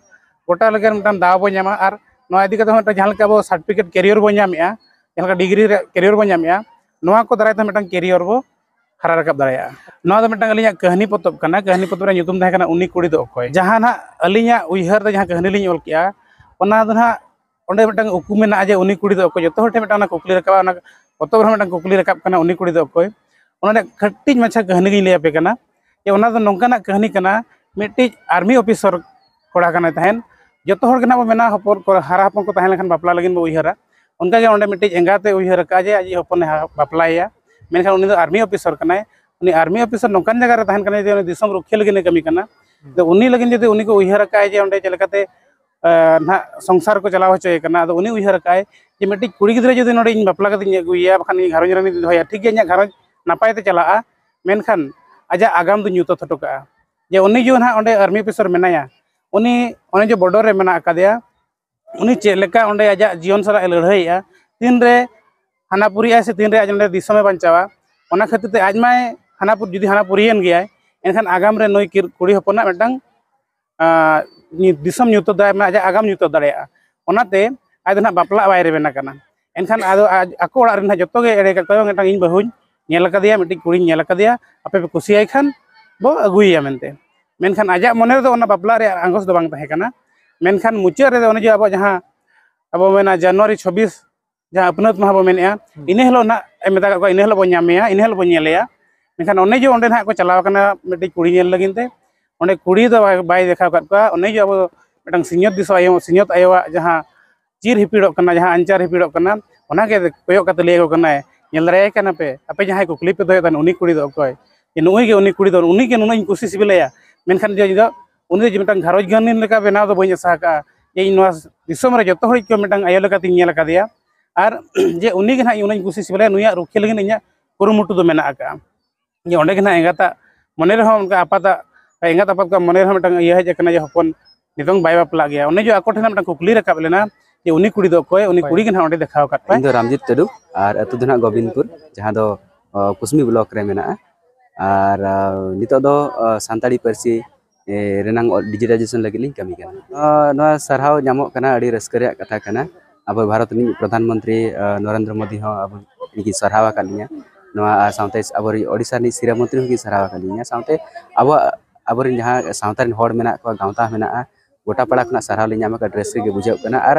ᱜᱚᱴᱟ ᱞᱮᱠᱟᱱ ᱢᱤᱫᱴᱟᱝ ᱫᱟᱣ ᱵᱚ ᱧᱟᱢᱟ ᱟᱨ ᱱᱚᱣᱟ ᱤᱫᱤ ᱠᱟᱛᱮ ᱦᱚᱸ ᱢᱤᱫᱴᱟᱝ ᱡᱟᱦᱟᱸ ᱞᱮᱠᱟ ᱟᱵᱚ ᱥᱟᱨᱴᱤᱯᱷᱤᱠᱮᱴ ᱠᱮᱨᱤᱭᱚᱨ ᱵᱚ ᱧᱟᱢᱮᱜᱼᱟ, ᱡᱟᱦᱟᱸ ᱞᱮᱠᱟ ᱰᱤᱜᱽᱨᱤ ᱨᱮ ᱠᱮᱨᱤᱭᱚᱨ ᱵᱚ ᱧᱟᱢᱮᱜᱼᱟ, ᱱᱚᱣᱟ ᱠᱚ ᱫᱟᱨᱟᱭ ᱛᱮ ᱢᱤᱫᱴᱟᱝ ᱠᱮᱨᱤᱭᱚᱨ ᱵᱚ ᱦᱟᱨᱟ ᱨᱟᱠᱟᱵ ᱫᱟᱲᱮᱭᱟᱜᱼᱟ᱾ ᱱᱚᱣᱟ ᱫᱚ ᱢᱤᱫᱴᱟᱝ ᱟᱹᱞᱤᱧᱟᱜ ᱠᱟᱹᱦᱱᱤ ᱯᱚᱛᱚᱵ ᱠᱟᱱᱟ᱾ ᱠᱟᱹᱦᱱᱤ ᱯᱚᱛᱚᱵ ᱨᱮᱭᱟᱜ ᱧᱩᱛᱩᱢ ᱛᱟᱦᱮᱸ ᱠᱟᱱᱟ ᱩᱱᱤ ᱠᱩᱲᱤ ᱫᱚ ᱚᱠᱚᱭ᱾ ᱡᱟᱦᱟᱸ ᱱᱟᱦᱟᱜ ᱟᱹᱞᱤᱧᱟᱜ ᱩᱭᱦᱟᱹᱨ ᱫᱚ ᱡᱟᱦᱟᱸ ᱠᱟᱹᱦᱱᱤ ᱞᱤᱧ ᱚᱞ ᱠᱮᱜᱼᱟ, ᱚᱱᱟ ᱫᱚ ᱱᱟᱦᱟᱜ ᱚᱸᱰᱮ ᱢᱤᱫᱴᱟᱝ ᱩᱠᱩ ᱢᱮᱱᱟᱜᱼᱟ ᱡᱮ ᱩᱱᱤ ᱠᱩᱲᱤ ᱫᱚ ᱚᱠᱚᱭ᱾ ᱡᱚᱛᱚ ᱦᱚᱲ ᱴᱷᱮᱱ ᱢᱤᱫᱴᱟᱝ ᱚᱱᱟ ᱠᱩᱠᱞᱤ ᱨᱟᱠᱟᱵᱼᱟ, ᱚᱱᱟ ᱯᱚᱛᱚᱵ ᱨᱮᱦᱚᱸ ᱢᱤᱫᱴᱟᱝ ᱠᱩᱠᱞᱤ ᱨᱟᱠᱟᱵ ᱠᱟᱱᱟ, ᱩᱱᱤ ᱠᱩᱲᱤ ᱫᱚ ᱚᱠᱚᱭ᱾ ᱚᱱᱟ ᱨᱮᱭᱟᱜ ᱠᱟᱹᱴᱤᱡ ᱢᱟᱪᱷᱟ ᱠᱟᱹᱦᱱᱤ ᱜᱤᱧ ᱞᱟᱹᱭ ᱟᱯᱮ ᱠᱟᱱᱟ᱾ ᱡᱮ ᱚᱱᱟ ᱫᱚ ᱱᱚᱝᱠᱟᱱᱟᱜ ᱠᱟᱹᱦᱱᱤ ᱠᱟᱱᱟ, ᱢᱤᱫᱴᱤᱡ ᱟᱨᱢᱤ ᱚᱯᱷᱤᱥᱟᱨ ᱠᱚᱲᱟ ᱠᱟᱱᱟᱭ ᱛᱟᱦᱮᱸᱫ᱾ ᱡᱚᱛᱚ ᱦᱚᱲ ᱜᱮ ᱱᱟᱦᱟᱜ ᱵᱚ ᱢᱮᱱᱟ, ᱦᱚᱯᱚᱱ ᱠᱚ, ᱦᱟᱨᱟ ᱦᱚᱯᱚᱱ ᱠᱚ ᱛᱟᱦᱮᱸ ᱞᱮᱱᱠᱷᱟᱱ ᱵᱟᱯᱞᱟ ᱞᱟᱹᱜᱤᱫ ᱵᱚ ᱩᱭᱦᱟᱹᱨᱟ᱾ ᱚᱱᱠᱟᱜᱮ ᱚᱸᱰᱮ ᱢᱤᱫᱴᱤᱡ ᱮᱸᱜᱟᱛᱮ ᱩᱭᱦᱟᱹᱨ ᱟᱠᱟᱫᱼᱟ ᱡᱮ ᱟᱡᱤᱡ ᱦᱚᱯᱚᱱᱮ ᱦᱟ-, ᱵᱟᱯᱞᱟᱭᱮᱭᱟ, ᱢᱮᱱᱠᱷᱟᱱ ᱩᱱᱤ ᱫᱚ ᱟᱨᱢᱤ ᱚᱯᱷᱤᱥᱟᱨ ᱠᱟᱱᱟᱭ᱾ ᱩᱱᱤ ᱟᱨᱢᱤ ᱚᱯᱷᱤᱥᱟᱨ ᱱᱚᱝᱠᱟᱱ ᱡᱟᱭᱜᱟ ᱨᱮ ᱛᱟᱦᱮᱱ ᱠᱟᱱᱟᱭ ᱡᱮ ᱩᱱᱤ ᱫᱤᱥᱚᱢ ᱨᱩᱠᱷᱤᱭᱟᱹ ᱞᱟᱹᱜᱤᱫ ᱮ ᱠᱟᱹᱢᱤ ᱠᱟᱱᱟ᱾ ᱛᱚ ᱩᱱᱤ ᱞᱟᱹᱜᱤᱫ ᱡᱩᱫᱤ ᱩᱱᱤ ᱠᱚ ᱩᱭᱦᱟᱹᱨ ᱟᱠᱟᱫᱼᱟ ᱡᱮ ᱚᱸᱰᱮ ᱪᱮᱫ ᱞᱮᱠᱟᱛᱮ, ᱟᱸ, ᱱᱟᱦᱟᱜ ᱥᱚᱝᱥᱟᱨ ᱠᱚ ᱪᱟᱞᱟᱣ ᱦᱚᱪᱚᱭᱮ ᱠᱟᱱᱟ, ᱟᱫᱚ ᱩᱱᱤ ᱩᱭᱦᱟᱹᱨ ᱟᱠᱟᱫᱼᱟᱭ ᱡᱮ ᱢᱤᱫᱴᱤᱡ ᱠᱩᱲᱤ ᱜᱤᱫᱽᱨᱟᱹ ᱡᱩᱫᱤ ᱱᱚᱰᱮ ᱤᱧ ᱵᱟᱯᱞᱟ ᱠᱟᱛᱮ ᱤᱧ ᱟᱹᱜᱩᱭᱮᱭᱟ, ᱵᱟᱠᱷᱟᱱ ᱤᱧ ᱜᱷᱟᱨᱚᱸᱡᱽ ᱨᱮ ᱩᱱᱤᱧ ᱫᱚᱦᱚᱭᱟ, ᱴᱷᱤᱠ ᱜᱮᱭᱟ, ᱤᱧᱟᱹᱜ ᱜᱷᱟᱨᱚᱸᱡᱽ ᱱᱟᱯᱟᱭ ᱛᱮ ᱪᱟᱞᱟᱜᱼᱟ, ᱢᱮᱱᱠᱷᱟᱱ ᱟᱡᱟᱜ ᱟᱜᱟᱢ ᱫᱚ ᱧᱩᱛᱟᱹᱛ ᱦᱚᱴᱚ ᱠᱟᱜᱼᱟ᱾ ᱡᱮ ᱩᱱᱤ ᱡᱮ ᱱᱟᱦᱟᱜ ᱚᱸᱰᱮ ᱟᱨᱢᱤ ᱚᱯᱷᱤᱥᱟᱨ ᱢᱮᱱᱟᱭᱟ, ᱩᱱᱤ ᱚᱱᱮ ᱡᱮ ᱵᱚᱰᱚᱨ ᱨᱮ ᱢᱮᱱᱟᱜ ᱟᱠᱟᱫᱮᱭᱟ, ᱩᱱᱤ ᱪᱮᱫ ᱞᱮᱠᱟ ᱚᱸᱰᱮ ᱟᱡᱟᱜ ᱡᱤᱭᱚᱱ ᱥᱟᱞᱟᱜ ᱮ ᱞᱟᱹᱲᱦᱟᱹᱭᱮᱜᱼᱟ, ᱛᱤᱱᱨᱮ ᱦᱟᱱᱟ ᱯᱩᱨᱤᱜᱼᱟᱭ ᱥᱮ ᱛᱤᱱᱨᱮ ᱟᱡ ᱚᱸᱰᱮ ᱫᱤᱥᱚᱢᱮ ᱵᱟᱧᱪᱟᱣᱟ᱾ ᱚᱱᱟ ᱠᱷᱟᱹᱛᱤᱨ ᱛᱮ ᱟᱡ ᱢᱟᱭ ᱦᱟᱱᱟ ᱯᱩᱨ-, ᱡᱩᱫᱤ ᱦᱟᱱᱟ ᱯᱩᱨᱤᱭᱮᱱ ᱜᱮᱭᱟᱭ, ᱮᱱᱠᱷᱟᱱ ᱟᱜᱟᱢ ᱨᱮ ᱱᱩᱭ ᱠᱤᱨ-, ᱠᱩᱲᱤ ᱦᱚᱯᱚᱱᱟᱜ ᱢᱤᱫᱴᱟᱝ, ᱟᱸ, ᱧᱩ-, ᱫᱤᱥᱚᱢ ᱧᱩᱛᱟᱹᱛ ᱫᱟᱭ, ᱢᱟᱱᱮ ᱟᱡᱟᱜ ᱟᱜᱟᱢ ᱧᱩᱛᱟᱹᱛ ᱫᱟᱲᱮᱭᱟᱜᱼᱟ᱾ ᱚᱱᱟᱛᱮ ᱟᱡ ᱫᱚ ᱱᱟᱦᱟᱜ ᱵᱟᱯᱞᱟᱜ ᱵᱟᱭ ᱨᱮᱵᱮᱱ ᱟᱠᱟᱱᱟ᱾ ᱮᱱᱠᱷᱟᱱ ᱟᱫᱚ ᱟᱡ, ᱟᱠᱚ ᱚᱲᱟᱜ ᱨᱮᱱ ᱱᱟᱦᱟᱜ ᱡᱚᱛᱚ ᱜᱮ ᱮᱲᱮ ᱠᱟᱜ ᱠᱚᱣᱟ, "ᱢᱤᱫᱴᱟᱝ ᱤᱧ ᱵᱟᱹᱦᱩᱧ ᱧᱮᱞ ᱟᱠᱟᱫᱮᱭᱟ, ᱢᱤᱫᱴᱤᱡ ᱠᱩᱲᱤᱧ ᱧᱮᱞ ᱟᱠᱟᱫᱮᱭᱟ, ᱟᱯᱮ ᱯᱮ ᱠᱩᱥᱤᱭᱟᱭ ᱠᱷᱟᱱ ᱵᱚ ᱟᱹᱜᱩᱭᱮᱭᱟ" ᱢᱮᱱᱛᱮ᱾ ᱢᱮᱱᱠᱷᱟᱱ ᱟᱡᱟᱜ ᱢᱚᱱᱮ ᱨᱮᱫᱚ ᱚᱱᱟ ᱵᱟᱯᱞᱟ ᱨᱮᱭᱟᱜ ᱟᱸᱜᱚᱪ ᱫᱚ ᱵᱟᱝ ᱛᱟᱦᱮᱸ ᱠᱟᱱᱟ᱾ ᱢᱮᱱᱠᱷᱟᱱ ᱢᱩᱪᱟᱹᱫ ᱨᱮᱫᱚ ᱚᱱᱮ ᱡᱮ ᱟᱵᱚ ᱡᱟᱦᱟᱸ, ᱟᱵᱚ ᱢᱮᱱᱟ ᱡᱟᱱᱩᱣᱟᱨᱤ ᱪᱷᱚᱵᱵᱤᱥ, ᱡᱟᱦᱟᱸ ᱟᱹᱯᱱᱟᱹᱛ ᱢᱟᱦᱟ ᱵᱚ ᱢᱮᱱᱮᱜᱼᱟ, ᱦᱩᱸ᱾ ᱤᱱᱟᱹ ᱦᱤᱞᱳᱜ ᱱᱟᱜ ᱮ ᱢᱮᱛᱟ ᱠᱟᱜ ᱠᱚᱣᱟ, "ᱤᱱᱟᱹ ᱦᱤᱞᱳᱜ ᱵᱚᱱ ᱧᱟᱢᱮᱭᱟ, ᱤᱱᱟᱹ ᱦᱤᱞᱳᱜ ᱵᱚᱱ ᱧᱮᱞᱮᱭᱟ᱾" ᱢᱮᱱᱠᱷᱟᱱ ᱚᱱᱮ ᱡᱮ ᱚᱸᱰᱮ ᱱᱟᱦᱟᱜ ᱠᱚ ᱪᱟᱞᱟᱣ ᱠᱟᱱᱟ ᱢᱤᱫᱴᱤᱡ ᱠᱩᱲᱤ ᱧᱮᱞ ᱞᱟᱹᱜᱤᱫ ᱛᱮ, ᱚᱸᱰᱮ ᱠᱩᱲᱤ ᱫᱚ ᱵᱟᱭ, ᱵᱟᱭ ᱫᱮᱠᱷᱟᱣ ᱠᱟᱜ ᱠᱚᱣᱟ᱾ ᱚᱱᱮ ᱡᱮ ᱟᱵᱚ ᱢᱤᱫᱴᱟᱝ ᱥᱤᱧᱚᱛ ᱫᱤᱥᱚᱢ ᱟᱭᱳ, ᱥᱤᱧᱚᱛ ᱟᱭᱳᱣᱟᱜ ᱡᱟᱦᱟᱸ ᱪᱤᱨ ᱦᱤᱯᱤᱲᱚᱜ ᱠᱟᱱᱟ, ᱡᱟᱦᱟᱸ ᱟᱧᱪᱟᱨ ᱦᱤᱯᱤᱲᱚᱜ ᱠᱟᱱᱟ, ᱚᱱᱟᱜᱮ ᱠᱚᱭᱚᱜ ᱠᱟᱛᱮ ᱞᱟᱹᱭ ᱟᱠᱚ ᱠᱟᱱᱟᱭ, "ᱧᱮᱞ ᱫᱟᱲᱮᱭᱟᱭ ᱠᱟᱱᱟ ᱯᱮ? ᱟᱯᱮ ᱡᱟᱦᱟᱸᱭ ᱠᱩᱠᱞᱤ ᱯᱮ ᱫᱚᱦᱚᱭᱮᱫ ᱛᱟᱦᱮᱱ, ᱩᱱᱤ ᱠᱩᱲᱤ ᱫᱚ ᱚᱠᱚᱭ? ᱡᱮ ᱱᱩᱜᱼᱩᱭ ᱜᱮ ᱩᱱᱤ ᱠᱩᱲᱤ ᱫᱚ, ᱩᱱᱤ ᱜᱮ ᱱᱩᱱᱟᱹᱜ ᱤᱧ ᱠᱩᱥᱤ ᱥᱤᱵᱤᱞᱟᱭᱟ, ᱢᱮᱱᱠᱷᱟᱱ ᱡᱮ ᱤᱧ ᱫᱚ ᱩᱱᱤ ᱫᱚ ᱡᱮ ᱢᱤᱫᱴᱟᱝ ᱜᱷᱟᱨᱚᱸᱡᱽ ᱜᱟᱹᱱᱤ ᱞᱮᱠᱟ ᱵᱮᱱᱟᱣ ᱫᱚ ᱵᱟᱹᱧ ᱟᱥᱟ ᱟᱠᱟᱫᱼᱟ, ᱡᱮ ᱤᱧ ᱱᱚᱣᱟ ᱫᱤᱥᱚᱢ ᱨᱮ ᱡᱚᱛᱚ ᱦᱚᱲᱤᱡ ᱠᱚ ᱢᱤᱫᱴᱟᱝ ᱟᱭᱳ ᱞᱮᱠᱟᱛᱤᱧ ᱧᱮᱞ ᱟᱠᱟᱫᱮᱭᱟ, ᱟᱨ ᱡᱮ ᱩᱱᱤ ᱜᱮ ᱱᱟᱦᱟᱜ ᱤᱧ ᱩᱱᱟᱹᱧ ᱠᱩᱥᱤ ᱥᱤᱵᱤᱞᱟᱭᱟ, ᱱᱩᱭᱟᱜ ᱨᱩᱠᱷᱤᱭᱟᱹ ᱞᱟᱹᱜᱤᱫ ᱤᱧᱟᱹᱜ ᱠᱩᱨᱩᱢᱩᱴᱩ ᱫᱚ ᱢᱮᱱᱟᱜ ᱟᱠᱟᱫᱼᱟ᱾" ᱡᱮ ᱚᱸᱰᱮ ᱜᱮ ᱱᱟᱦᱟᱜ ᱮᱸᱜᱟᱛᱟᱜ ᱢᱚᱱᱮ ᱨᱮᱦᱚᱸ, ᱚᱱᱠᱟ ᱟᱯᱟᱛᱟᱜ, ᱮᱸᱜᱟᱛ ᱟᱯᱟᱛ ᱠᱚᱣᱟᱜ ᱢᱚᱱᱮ ᱨᱮᱦᱚᱸ ᱢᱤᱫᱴᱟᱝ ᱤᱭᱟᱹ ᱦᱮᱡ ᱟᱠᱟᱱᱟ ᱡᱮ ᱦᱚᱯᱚᱱ ᱱᱤᱛᱚᱝ ᱵᱟᱭ ᱵᱟᱯᱞᱟᱜ ᱜᱮᱭᱟ᱾ ᱚᱱᱮ ᱡᱮ ᱟᱠᱚ ᱴᱷᱮᱱ ᱢᱤᱫᱴᱟᱝ ᱠᱩᱠᱞᱤ ᱨᱟᱠᱟᱵ ᱞᱮᱱᱟ ᱡᱮ ᱩᱱᱤ ᱠᱩᱲᱤ ᱫᱚ ᱚᱠᱚᱭ, ᱩᱱᱤ ᱚᱠᱚᱭ? ᱠᱩᱲᱤ ᱜᱮ ᱱᱟᱦᱟᱜ ᱚᱸᱰᱮ ᱫᱮᱠᱷᱟᱣ ᱟᱠᱟᱫ ᱠᱚᱣᱟᱭ᱾ ᱤᱧ ᱫᱚ ᱨᱟᱢᱡᱤᱛ ᱴᱩᱰᱩ, ᱟᱨ ᱟᱹᱛᱩ ᱫᱚ ᱱᱟᱦᱟᱜ ᱜᱳᱵᱤᱱᱫᱽᱯᱩᱨ, ᱡᱟᱦᱟᱸ ᱫᱚ, ᱚ, ᱠᱩᱥᱢᱤ ᱵᱞᱚᱠ ᱨᱮ ᱢᱮᱱᱟᱜᱼᱟ᱾ ᱟᱨ, ᱟ, ᱱᱤᱛᱚᱜ ᱫᱚ, ᱟ, ᱥᱟᱱᱛᱟᱲᱤ ᱯᱟᱹᱨᱥᱤ, ᱮ, ᱨᱮᱱᱟᱝ ᱚᱞ ᱰᱤᱡᱤᱴᱟᱭᱡᱮᱥᱚᱱ ᱞᱟᱹᱜᱤᱫ ᱞᱤᱧ ᱠᱟᱹᱢᱤ ᱠᱟᱱᱟ᱾ ᱟ, ᱱᱚᱣᱟ ᱥᱟᱨᱦᱟᱣ ᱧᱟᱢᱚᱜ ᱠᱟᱱᱟ, ᱟᱹᱰᱤ ᱨᱟᱹᱥᱠᱟᱹ ᱨᱮᱭᱟᱜ ᱠᱟᱛᱷᱟ ᱠᱟᱱᱟ᱾ ᱟᱵᱚ ᱵᱷᱟᱨᱚᱛ ᱨᱤᱱᱤᱡ ᱯᱨᱚᱫᱷᱟᱱ ᱢᱚᱱᱛᱨᱤ, ᱟ, ᱱᱚᱨᱮᱱᱫᱨᱚ ᱢᱳᱫᱤ ᱦᱚᱸ ᱟᱵᱚ ᱞᱟᱹᱜᱤᱫ ᱥᱟᱨᱦᱟᱣ ᱟᱠᱟᱫ ᱞᱤᱧᱟ᱾ ᱱᱚᱣᱟ ᱟᱨ ᱥᱟᱶᱛᱮ ᱟᱵᱚᱨᱤᱡ ᱳᱰᱤᱥᱟ ᱨᱤᱱᱤᱡ ᱥᱤᱨᱟᱹ ᱢᱚᱱᱛᱨᱤ ᱦᱚᱸᱠᱤᱱ ᱥᱟᱨᱦᱟᱣ ᱟᱠᱟᱫ ᱞᱤᱧᱟ᱾ ᱥᱟᱶᱛᱮ ᱟᱵᱚᱣᱟᱜ, ᱟᱵᱚᱨᱮᱱ ᱡᱟᱦᱟᱸ ᱥᱟᱶᱛᱟ ᱨᱮᱱ ᱦᱚᱲ ᱢᱮᱱᱟᱜ ᱠᱚᱣᱟ, ᱜᱟᱶᱛᱟ ᱢᱮᱱᱟᱜᱼᱟ, ᱜᱚᱴᱟ ᱯᱟᱲᱟ ᱠᱷᱚᱱᱟᱜ ᱥᱟᱨᱦᱟᱣ ᱞᱤᱧ ᱧᱟᱢ ᱟᱠᱟᱫ, ᱨᱟᱹᱥᱠᱟᱹ ᱜᱮ ᱵᱩᱡᱷᱟᱹᱜ ᱠᱟᱱᱟ᱾ ᱟᱨ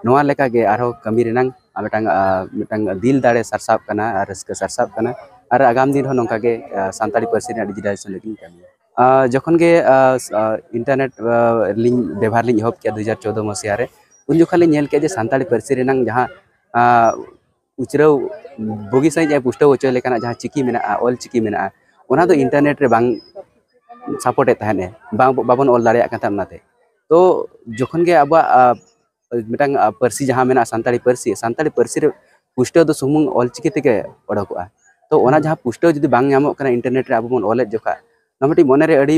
ᱱᱚᱣᱟ ᱞᱮᱠᱟᱜᱮ ᱟᱨᱦᱚᱸ ᱠᱟᱹᱢᱤ ᱨᱮᱱᱟᱝ ᱟᱨ ᱢᱤᱫᱴᱟᱝ, ᱟ, ᱢᱤᱫᱴᱟᱝ ᱫᱤᱞ ᱫᱟᱲᱮ ᱥᱟᱨᱥᱟᱜ ᱠᱟᱱᱟ ᱟᱨ ᱨᱟᱹᱥᱠᱟᱹ ᱥᱟᱨᱥᱟᱜ ᱠᱟᱱᱟ᱾ ᱟᱨ ᱟᱜᱟᱢ ᱫᱤᱱ ᱨᱮᱦᱚᱸ ᱱᱚᱝᱠᱟ ᱜᱮ, ᱟᱨ, ᱥᱟᱱᱛᱟᱲᱤ ᱯᱟᱹᱨᱥᱤ ᱨᱮᱱᱟᱜ ᱰᱤᱡᱤᱴᱟᱭᱡᱮᱥᱚᱱ ᱞᱟᱹᱜᱤᱫ ᱤᱧ ᱠᱟᱹᱢᱤᱭᱟ᱾ ᱟᱨ, ᱡᱚᱠᱷᱚᱱ ᱜᱮ, ᱟᱨ, ᱟᱨ, ᱤᱱᱴᱟᱨᱱᱮᱴ, ᱟᱨ, ᱞᱤᱧ ᱵᱮᱵᱷᱟᱨ ᱞᱤᱧ ᱮᱦᱚᱵ ᱠᱮᱜᱼᱟ ᱫᱩ ᱦᱟᱡᱟᱨ ᱪᱳᱫᱽᱫᱳ ᱢᱟᱥᱤᱦᱟ ᱨᱮ, ᱩᱱ ᱡᱚᱠᱷᱚᱱ ᱞᱤᱧ ᱧᱮᱞ ᱠᱮᱜᱼᱟ ᱡᱮ ᱥᱟᱱᱛᱟᱲᱤ ᱯᱟᱹᱨᱥᱤ ᱨᱮᱱᱟᱝ ᱡᱟᱦᱟᱸ, ᱟᱨ, ᱩᱪᱨᱟᱹᱣ ᱵᱩᱜᱤ ᱥᱟᱺᱦᱤᱡ ᱮ ᱯᱩᱥᱴᱟᱹᱣ ᱦᱚᱪᱚ ᱞᱮᱠᱟᱱᱟᱜ ᱡᱟᱦᱟᱸ ᱪᱤᱠᱤ ᱢᱮᱱᱟᱜᱼᱟ, ᱚᱞ ᱪᱤᱠᱤ ᱢᱮᱱᱟᱜᱼᱟ, ᱚᱱᱟ ᱫᱚ ᱤᱱᱴᱟᱨᱱᱮᱴ ᱨᱮ ᱵᱟᱝ ᱥᱟᱯᱳᱨᱴ ᱮᱫ ᱛᱟᱦᱮᱸᱫ ᱮ, ᱵᱟᱝ, ᱵᱟᱵᱚᱱ ᱚᱞ ᱫᱟᱲᱮᱭᱟᱜ ᱠᱟᱱ ᱛᱟᱦᱮᱸᱫ᱾ ᱚᱱᱟᱛᱮ ᱛᱚ ᱡᱚᱠᱷᱚᱱ ᱜᱮ ᱟᱵᱚᱣᱟᱜ, ᱟᱨ, ᱢᱤᱫᱴᱟᱝ, ᱟᱨ, ᱯᱟᱹᱨᱥᱤ ᱡᱟᱦᱟᱸ ᱢᱮᱱᱟᱜᱼᱟ, ᱥᱟᱱᱛᱟᱲᱤ ᱯᱟᱹᱨᱥᱤ, ᱥᱟᱱᱛᱟᱲᱤ ᱯᱟᱹᱨᱥᱤ ᱨᱮ ᱯᱩᱥᱴᱟᱹᱣ ᱫᱚ ᱥᱩᱢᱩᱝ ᱚᱞ ᱪᱤᱠᱤ ᱛᱮᱜᱮ ᱚᱰᱚᱠᱚᱜᱼᱟ᱾ ᱛᱚ ᱚᱱᱟ ᱡᱟᱦᱟᱸ ᱯᱩᱥᱴᱟᱹᱣ ᱡᱩᱫᱤ ᱵᱟᱝ ᱧᱟᱢᱚᱜ ᱠᱟᱱᱟ ᱤᱱᱴᱟᱨᱱᱮᱴ ᱨᱮ ᱟᱵᱚ ᱵᱚᱱ ᱚᱞᱮᱫ ᱡᱚᱠᱷᱟᱜ, ᱱᱚᱣᱟ ᱢᱤᱫᱴᱤᱡ ᱢᱚᱱᱮᱨᱮ ᱟᱹᱰᱤ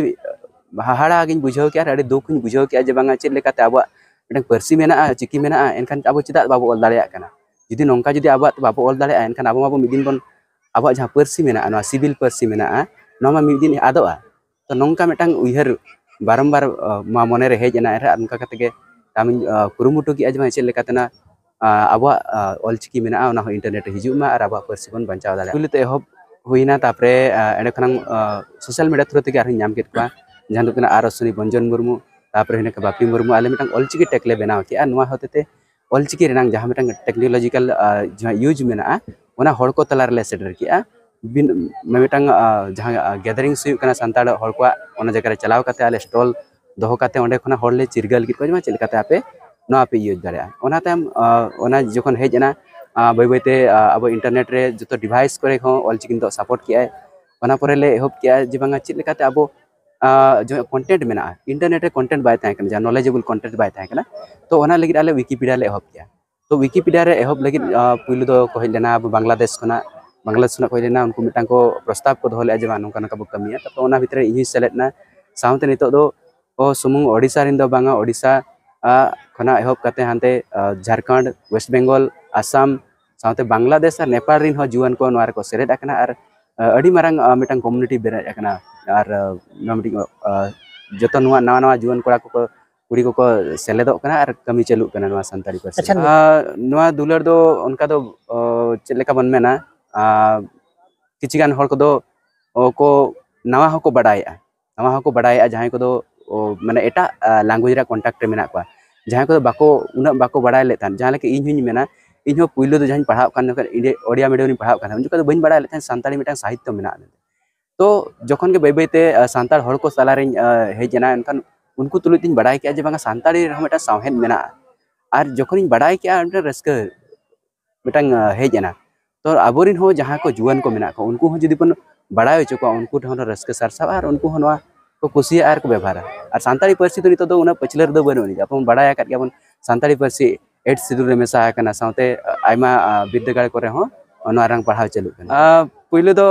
ᱦᱟᱦᱟᱲᱟ ᱜᱤᱧ ᱵᱩᱡᱷᱟᱹᱣ ᱠᱮᱜᱼᱟ ᱟᱨ ᱟᱹᱰᱤ ᱫᱩᱠ ᱦᱚᱸᱧ ᱵᱩᱡᱷᱟᱹᱣ ᱠᱮᱜᱼᱟ ᱡᱮ ᱵᱟᱝᱟ ᱪᱮᱫ ᱞᱮᱠᱟᱛᱮ ᱟᱵᱚᱣᱟᱜ ᱢᱤᱫᱴᱟᱝ ᱯᱟᱹᱨᱥᱤ ᱢᱮᱱᱟᱜᱼᱟ, ᱪᱤᱠᱤ ᱢᱮᱱᱟᱜᱼᱟ, ᱮᱱᱠᱷᱟᱱ ᱟᱵᱚ ᱪᱮᱫᱟᱜ ᱵᱟᱵᱚ ᱚᱞ ᱫᱟᱲᱮᱭᱟᱜ ᱠᱟᱱᱟ? ᱡᱩᱫᱤ ᱱᱚᱝᱠᱟ ᱡᱩᱫᱤ ᱟᱵᱚᱣᱟᱜ ᱵᱟᱵᱚ ᱚᱞ ᱫᱟᱲᱮᱭᱟᱜᱼᱟ, ᱮᱱᱠᱷᱟᱱ ᱟᱵᱚ ᱢᱟᱵᱚ ᱢᱤᱫ ᱫᱤᱱ ᱵᱚᱱ, ᱟᱵᱚᱣᱟᱜ ᱡᱟᱦᱟᱸ ᱯᱟᱹᱨᱥᱤ ᱢᱮᱱᱟᱜᱼᱟ, ᱱᱚᱣᱟ ᱥᱤᱵᱤᱞ ᱯᱟᱹᱨᱥᱤ ᱢᱮᱱᱟᱜᱼᱟ, ᱱᱚᱣᱟ ᱢᱟ ᱢᱤᱫ ᱫᱤᱱ ᱟᱫᱚᱜᱼᱟ᱾ ᱛᱚ ᱱᱚᱝᱠᱟ ᱢᱤᱫᱴᱟᱝ ᱩᱭᱦᱟᱹᱨ ᱵᱟᱨᱚᱢᱵᱟᱨ, ᱟᱸ, ᱱᱚᱣᱟ ᱢᱚᱱᱮᱨᱮ ᱦᱮᱡ ᱮᱱᱟ᱾ ᱮᱱᱨᱮᱦᱚᱸ ᱟᱨ ᱚᱱᱠᱟ ᱠᱟᱛᱮ ᱜᱮ ᱟᱢᱤᱧ, ᱟᱸ, ᱠᱩᱨᱩᱢᱩᱴᱩ ᱠᱮᱜᱼᱟ ᱡᱮ ᱵᱟᱝ ᱪᱮᱫ ᱞᱮᱠᱟᱛᱮ ᱱᱟ, ᱟᱸ, ᱟᱵᱚᱣᱟᱜ, ᱟᱸ, ᱚᱞᱪᱤᱠᱤ ᱢᱮᱱᱟᱜᱼᱟ, ᱚᱱᱟ ᱦᱚᱸ ᱤᱱᱴᱟᱨᱱᱮᱴ ᱨᱮ ᱦᱤᱡᱩᱜ ᱢᱟ ᱟᱨ ᱟᱵᱚᱣᱟᱜ ᱯᱟᱹᱨᱥᱤ ᱵᱚᱱ ᱵᱟᱧᱪᱟᱣ ᱫᱟᱲᱮᱭᱟᱜᱼᱟ᱾ ᱯᱩᱭᱞᱩ ᱛᱮ ᱮᱦᱚᱵ ᱦᱩᱭᱱᱟ, ᱛᱟᱨᱯᱚᱨᱮ, ᱟᱸ, ᱮᱸᱰᱮ ᱠᱷᱚᱱᱟᱝ, ᱟᱸ, ᱥᱳᱥᱟᱞ ᱢᱤᱰᱤᱭᱟ ᱛᱷᱨᱩ ᱛᱮᱜᱮ ᱟᱨᱦᱚᱸᱧ ᱧᱟᱢ ᱠᱮᱫ ᱠᱚᱣᱟ, ᱡᱟᱦᱟᱸ ᱫᱚ ᱦᱩᱭᱩᱜ ᱠᱟᱱᱟ ᱟᱨ ᱚᱥᱣᱤᱱᱤ ᱵᱚᱧᱡᱚᱱ ᱢᱩᱨᱢᱩ, ᱛᱟᱨᱯᱚᱨᱮ ᱦᱩᱭᱱᱟ ᱵᱟᱯᱤ ᱢᱩᱨᱢᱩ᱾ ᱟᱞᱮ ᱢᱤᱫᱴᱟᱝ ᱚᱞᱪᱤᱠᱤ ᱴᱮᱜᱽ ᱞᱮ ᱵᱮᱱᱟᱣ ᱠᱮᱜᱼᱟ᱾ ᱱᱚᱣᱟ ᱦᱚᱛᱮᱛᱮ ᱚᱞᱪᱤᱠᱤ ᱨᱮᱱᱟᱝ ᱡᱟᱦᱟᱸ ᱢᱤᱫᱴᱟᱝ ᱴᱮᱠᱱᱳᱞᱚᱡᱤᱠᱟᱞ, ᱟᱸ, ᱡᱟᱦᱟᱸ ᱤᱭᱩᱡᱽ ᱢᱮᱱᱟᱜᱼᱟ, ᱚᱱᱟ ᱦᱚᱲ ᱠᱚ ᱛᱟᱞᱟ ᱨᱮᱞᱮ ᱥᱮᱴᱮᱨ ᱠᱮᱜᱼᱟ᱾ ᱵᱤᱱ-, ᱢᱤᱫᱴᱟᱝ, ᱟᱸ, ᱡᱟᱦᱟᱸ, ᱟᱸ, ᱜᱮᱫᱟᱨᱤᱝᱥ ᱦᱩᱭᱩᱜ ᱠᱟᱱᱟ ᱥᱟᱱᱛᱟᱲ ᱦᱚᱲ ᱠᱚᱣᱟᱜ, ᱚᱱᱟ ᱡᱟᱭᱜᱟ ᱨᱮ ᱪᱟᱞᱟᱣ ᱠᱟᱛᱮ ᱟᱞᱮ ᱥᱴᱚᱞ ᱫᱚᱦᱚ ᱠᱟᱛᱮ ᱚᱸᱰᱮ ᱠᱷᱚᱱᱟᱜ ᱦᱚᱲ ᱞᱮ ᱪᱤᱨᱜᱟᱹᱞ ᱠᱮᱫ ᱠᱚᱣᱟ ᱡᱮ ᱢᱟ ᱪᱮᱫ ᱞᱮᱠᱟᱛᱮ ᱟᱯᱮ ᱱᱚᱣᱟ ᱯᱮ ᱤᱭᱩᱡᱽ ᱫᱟᱲᱮᱭᱟᱜᱼᱟ᱾ ᱚᱱᱟ ᱛᱟᱭᱚᱢ, ᱟᱸ, ᱚᱱᱟ ᱡᱚᱠᱷᱚᱱ ᱦᱮᱡ ᱮᱱᱟ, ᱟᱸ, ᱵᱟᱹᱭ ᱵᱟᱹᱭᱛᱮ, ᱟᱸ, ᱟᱵᱚ ᱤᱱᱴᱟᱨᱱᱮᱴ ᱨᱮ ᱡᱚᱛᱚ ᱰᱤᱵᱷᱟᱭᱤᱥ ᱠᱚᱨᱮ ᱦᱚᱸ ᱚᱞᱪᱤᱠᱤ ᱱᱤᱛᱚᱜ ᱥᱟᱯᱳᱨᱴ ᱠᱮᱜᱼᱟᱭ᱾ ᱚᱱᱟ ᱯᱚᱨᱮ ᱞᱮ ᱮᱦᱚᱵ ᱠᱮᱜᱼᱟ ᱡᱮ ᱵᱟᱝᱟ ᱪᱮᱫ ᱞᱮᱠᱟᱛᱮ ᱟᱵᱚ, ᱟᱸ, ᱡᱟᱦᱟᱸ ᱠᱚᱱᱴᱮᱱᱴ ᱢᱮᱱᱟᱜᱼᱟ, ᱤᱱᱴᱟᱨᱱᱮᱴ ᱨᱮ ᱠᱚᱱᱴᱮᱱᱴ ᱵᱟᱭ ᱛᱟᱦᱮᱸ ᱠᱟᱱᱟ, ᱡᱟᱦᱟᱸ ᱱᱚᱞᱮᱡᱮᱵᱚᱞ ᱠᱚᱱᱴᱮᱱᱴ ᱵᱟᱭ ᱛᱟᱦᱮᱸ ᱠᱟᱱᱟ, ᱛᱚ ᱚᱱᱟ ᱞᱟᱹᱜᱤᱫ ᱟᱞᱮ ᱣᱤᱠᱤᱯᱤᱰᱤᱭᱟ ᱞᱮ ᱮᱦᱚᱵ ᱠᱮᱜᱼᱟ᱾ ᱛᱚ ᱣᱤᱠᱤᱯᱤᱰᱤᱭᱟ ᱨᱮ ᱮᱦᱚᱵ ᱞᱟᱹᱜᱤᱫ, ᱟᱸ, ᱯᱩᱭᱞᱩ ᱫᱚ ᱠᱚ ᱦᱮᱡ ᱞᱮᱱᱟ ᱟᱵᱚ ᱵᱟᱝᱞᱟᱫᱮᱥ ᱠᱷᱚᱱᱟᱜ, ᱵᱟᱝᱞᱟᱫᱮᱥ ᱠᱷᱚᱱᱟᱜ ᱠᱚ ᱦᱮᱡ ᱞᱮᱱᱟ, ᱩᱱᱠᱩ ᱢᱤᱫᱴᱟᱝ ᱠᱚ ᱯᱨᱚᱥᱛᱟᱵ ᱠᱚ ᱫᱚᱦᱚ ᱞᱮᱜᱼᱟ ᱡᱮ ᱵᱟᱝ ᱱᱚᱝᱠᱟ ᱱᱚᱝᱠᱟ ᱵᱚ ᱠᱟᱹᱢᱤᱭᱟ᱾ ᱛᱟᱯᱚᱨ ᱚᱱᱟ ᱵᱷᱤᱛᱨᱤ ᱨᱮ ᱤᱧ ᱦᱚᱸᱧ ᱥᱮᱞᱮᱫ ᱮᱱᱟ᱾ ᱥᱟᱶᱛᱮ ᱱᱤᱛᱚᱜ ᱫᱚ ᱚ ᱥᱩᱢᱩᱝ ᱳᱰᱤᱥᱟ ᱨᱮᱱ ᱫᱚ ᱵᱟᱝᱟ, ᱳᱰᱤᱥᱟ, ᱟ, ᱠᱷᱚᱱᱟᱜ ᱮᱦᱚᱵ ᱠᱟᱛᱮ ᱦᱟᱱᱛᱮ, ᱟ, ᱡᱷᱟᱲᱠᱷᱚᱸᱰ, ᱣᱮᱥᱴ ᱵᱮᱝᱜᱚᱞ, ᱟᱥᱟᱢ, ᱥᱟᱶᱛᱮ ᱵᱟᱝᱞᱟᱫᱮᱥ ᱟᱨ ᱱᱮᱯᱟᱞ ᱨᱮᱱ ᱦᱚᱸ ᱡᱩᱣᱟᱹᱱ ᱠᱚ ᱱᱚᱣᱟ ᱨᱮᱠᱚ ᱥᱮᱞᱮᱫ ᱟᱠᱟᱱᱟ ᱟᱨ, ᱟ, ᱟᱹᱰᱤ ᱢᱟᱨᱟᱝ, ᱟ, ᱢᱤᱫᱴᱟᱝ ᱠᱚᱢᱤᱭᱩᱱᱤᱴᱤ ᱵᱮᱨᱮᱫ ᱟᱠᱟᱱᱟ᱾ ᱟᱨ, ᱟ, ᱱᱚᱣᱟ ᱢᱤᱫᱴᱤᱡ, ᱟ, ᱡᱚᱛᱚ ᱱᱚᱣᱟ ᱱᱟᱣᱟ ᱱᱟᱣᱟ ᱡᱩᱣᱟᱹᱱ ᱠᱚᱲᱟ ᱠᱚᱠᱚ, ᱠᱩᱲᱤ ᱠᱚᱠᱚ ᱥᱮᱞᱮᱫᱚᱜ ᱠᱟᱱᱟ ᱟᱨ ᱠᱟᱹᱢᱤ ᱪᱟᱹᱞᱩᱜ ᱠᱟᱱᱟ ᱱᱚᱣᱟ ᱥᱟᱱᱛᱟᱲᱤ ᱯᱟᱹᱨᱥᱤ᱾ ᱟᱪᱪᱷᱟ, ᱱᱤ- ᱟ, ᱱᱚᱣᱟ ᱫᱩᱞᱟᱹᱲ ᱫᱚ ᱚᱱᱠᱟ ᱫᱚ, ᱚ, ᱪᱮᱫ ᱞᱮᱠᱟ ᱵᱚᱱ ᱢᱮᱱᱟ, ᱟ, ᱠᱤᱪᱷᱤ ᱜᱟᱱ ᱦᱚᱲ ᱠᱚᱫᱚ, ᱚ, ᱠᱚ ᱱᱟᱣᱟ ᱦᱚᱸᱠᱚ ᱵᱟᱰᱟᱭᱮᱜᱼᱟ, ᱱᱟᱣᱟ ᱦᱚᱸᱠᱚ ᱵᱟᱰᱟᱭᱮᱜᱼᱟ, ᱡᱟᱦᱟᱸᱭ ᱠᱚᱫᱚ, ᱚ, ᱢᱟᱱᱮ ᱮᱴᱟᱜ, ᱟ, ᱞᱮᱝᱜᱩᱭᱮᱡᱽ ᱨᱮᱭᱟᱜ ᱠᱚᱱᱴᱟᱠᱴ ᱨᱮ ᱢᱮᱱᱟᱜ ᱠᱚᱣᱟ, ᱡᱟᱦᱟᱸᱭ ᱠᱚᱫᱚ ᱵᱟᱠᱚ, ᱩᱱᱟᱹᱜ ᱵᱟᱠᱚ ᱵᱟᱰᱟᱭ ᱞᱮᱫ ᱛᱟᱦᱮᱸᱫ᱾ ᱡᱟᱦᱟᱸ ᱞᱮᱠᱟ ᱤᱧ ᱦᱚᱸᱧ ᱢᱮᱱᱟ, ᱤᱧ ᱦᱚᱸ ᱯᱩᱭᱞᱩ ᱫᱚ ᱡᱟᱦᱟᱸᱧ ᱯᱟᱲᱦᱟᱜ ᱠᱟᱱ ᱡᱚᱠᱷᱚᱱ, ᱤᱧ ᱚᱲᱤᱭᱟ ᱢᱤᱰᱤᱭᱟᱢ ᱨᱤᱧ ᱯᱟᱲᱦᱟᱜ ᱠᱟᱱ ᱛᱟᱦᱮᱸᱫ, ᱩᱱ ᱡᱚᱠᱷᱚᱱ ᱫᱚ ᱵᱟᱹᱧ ᱵᱟᱲᱟᱭ ᱞᱮᱫ ᱛᱟᱦᱮᱸᱫ ᱥᱟᱱᱛᱟᱲᱤ ᱢᱤᱫᱴᱟᱝ ᱥᱟᱦᱤᱛᱛᱚ ᱢᱮᱱᱟᱜᱼᱟ ᱢᱮᱱᱛᱮ᱾ ᱛᱚ ᱡᱚᱠᱷᱚᱱ ᱜᱮ ᱵᱟᱹᱭ ᱵᱟᱹᱭ ᱛᱮ ᱥᱟᱱᱛᱟᱲ ᱦᱚᱲ ᱠᱚ ᱛᱟᱞᱟᱨᱤᱧ ᱦᱮᱡ ᱮᱱᱟ, ᱮᱱᱠᱷᱟᱱ ᱩᱱᱠᱩ ᱛᱩᱞᱩᱡ ᱛᱤᱧ ᱵᱟᱲᱟᱭ ᱠᱮᱫᱼᱟ ᱡᱮ ᱵᱟᱝᱟ, ᱥᱟᱱᱛᱟᱲᱤ ᱨᱮᱦᱚᱸ ᱢᱤᱫᱴᱟᱝ ᱥᱟᱶᱦᱮᱫ ᱢᱮᱱᱟᱜᱼᱟ᱾ ᱟᱨ ᱡᱚᱠᱷᱚᱱᱤᱧ ᱵᱟᱲᱟᱭ ᱠᱮᱫᱼᱟ, ᱢᱤᱫᱴᱟᱝ ᱨᱟᱹᱥᱠᱟᱹ ᱢᱤᱫᱴᱟᱝ ᱦᱮᱡ ᱮᱱᱟ᱾ ᱛᱚ ᱟᱵᱚᱨᱮᱱ ᱦᱚᱸ ᱡᱟᱦᱟᱸ ᱠᱚ ᱡᱩᱣᱟᱹᱱ ᱠᱚ ᱢᱮᱱᱟᱜ ᱠᱚ, ᱩᱱᱠᱩ ᱦᱚᱸ ᱡᱩᱫᱤ ᱵᱚᱱ ᱵᱟᱲᱟᱭ ᱦᱚᱪᱚ ᱠᱚᱣᱟ, ᱩᱱᱠᱩ ᱴᱷᱮᱱ ᱦᱚᱸ ᱨᱟᱹᱥᱠᱟᱹ ᱥᱟᱨᱥᱟᱜᱼᱟ ᱟᱨ ᱩᱱᱠᱩ ᱦᱚᱸ ᱱᱚᱣᱟ ᱠᱚ ᱠᱩᱥᱤᱭᱟᱜᱼᱟ ᱟᱨ ᱠᱚ ᱵᱮᱵᱷᱟᱨᱟ᱾ ᱟᱨ ᱥᱟᱱᱛᱟᱲᱤ ᱯᱟᱹᱨᱥᱤ ᱫᱚ ᱱᱤᱛᱚᱜ ᱫᱚ ᱩᱱᱟᱹᱜ ᱯᱟᱹᱪᱷᱞᱟᱹ ᱨᱮᱫᱚ ᱵᱟᱹᱱᱩᱜ ᱟᱹᱱᱤᱡ᱾ ᱟᱵᱚ ᱵᱚᱱ ᱵᱟᱲᱟᱭ ᱟᱠᱟᱫ ᱜᱮᱭᱟᱵᱚᱱ, ᱥᱟᱱᱛᱟᱲᱤ ᱯᱟᱹᱨᱥᱤ ᱮᱭᱤᱴ ᱥᱤᱰᱩᱞ ᱨᱮ ᱢᱮᱥᱟ ᱟᱠᱟᱱᱟ, ᱥᱟᱶᱛᱮ ᱟᱭᱢᱟ ᱵᱤᱨᱫᱟᱹᱜᱟᱲ ᱠᱚᱨᱮ ᱦᱚᱸ ᱱᱚᱣᱟ ᱨᱮᱱᱟᱜ ᱯᱟᱲᱦᱟᱣ ᱪᱟᱹᱞᱩᱜ ᱠᱟᱱᱟ᱾ ᱯᱩᱭᱞᱩ ᱫᱚ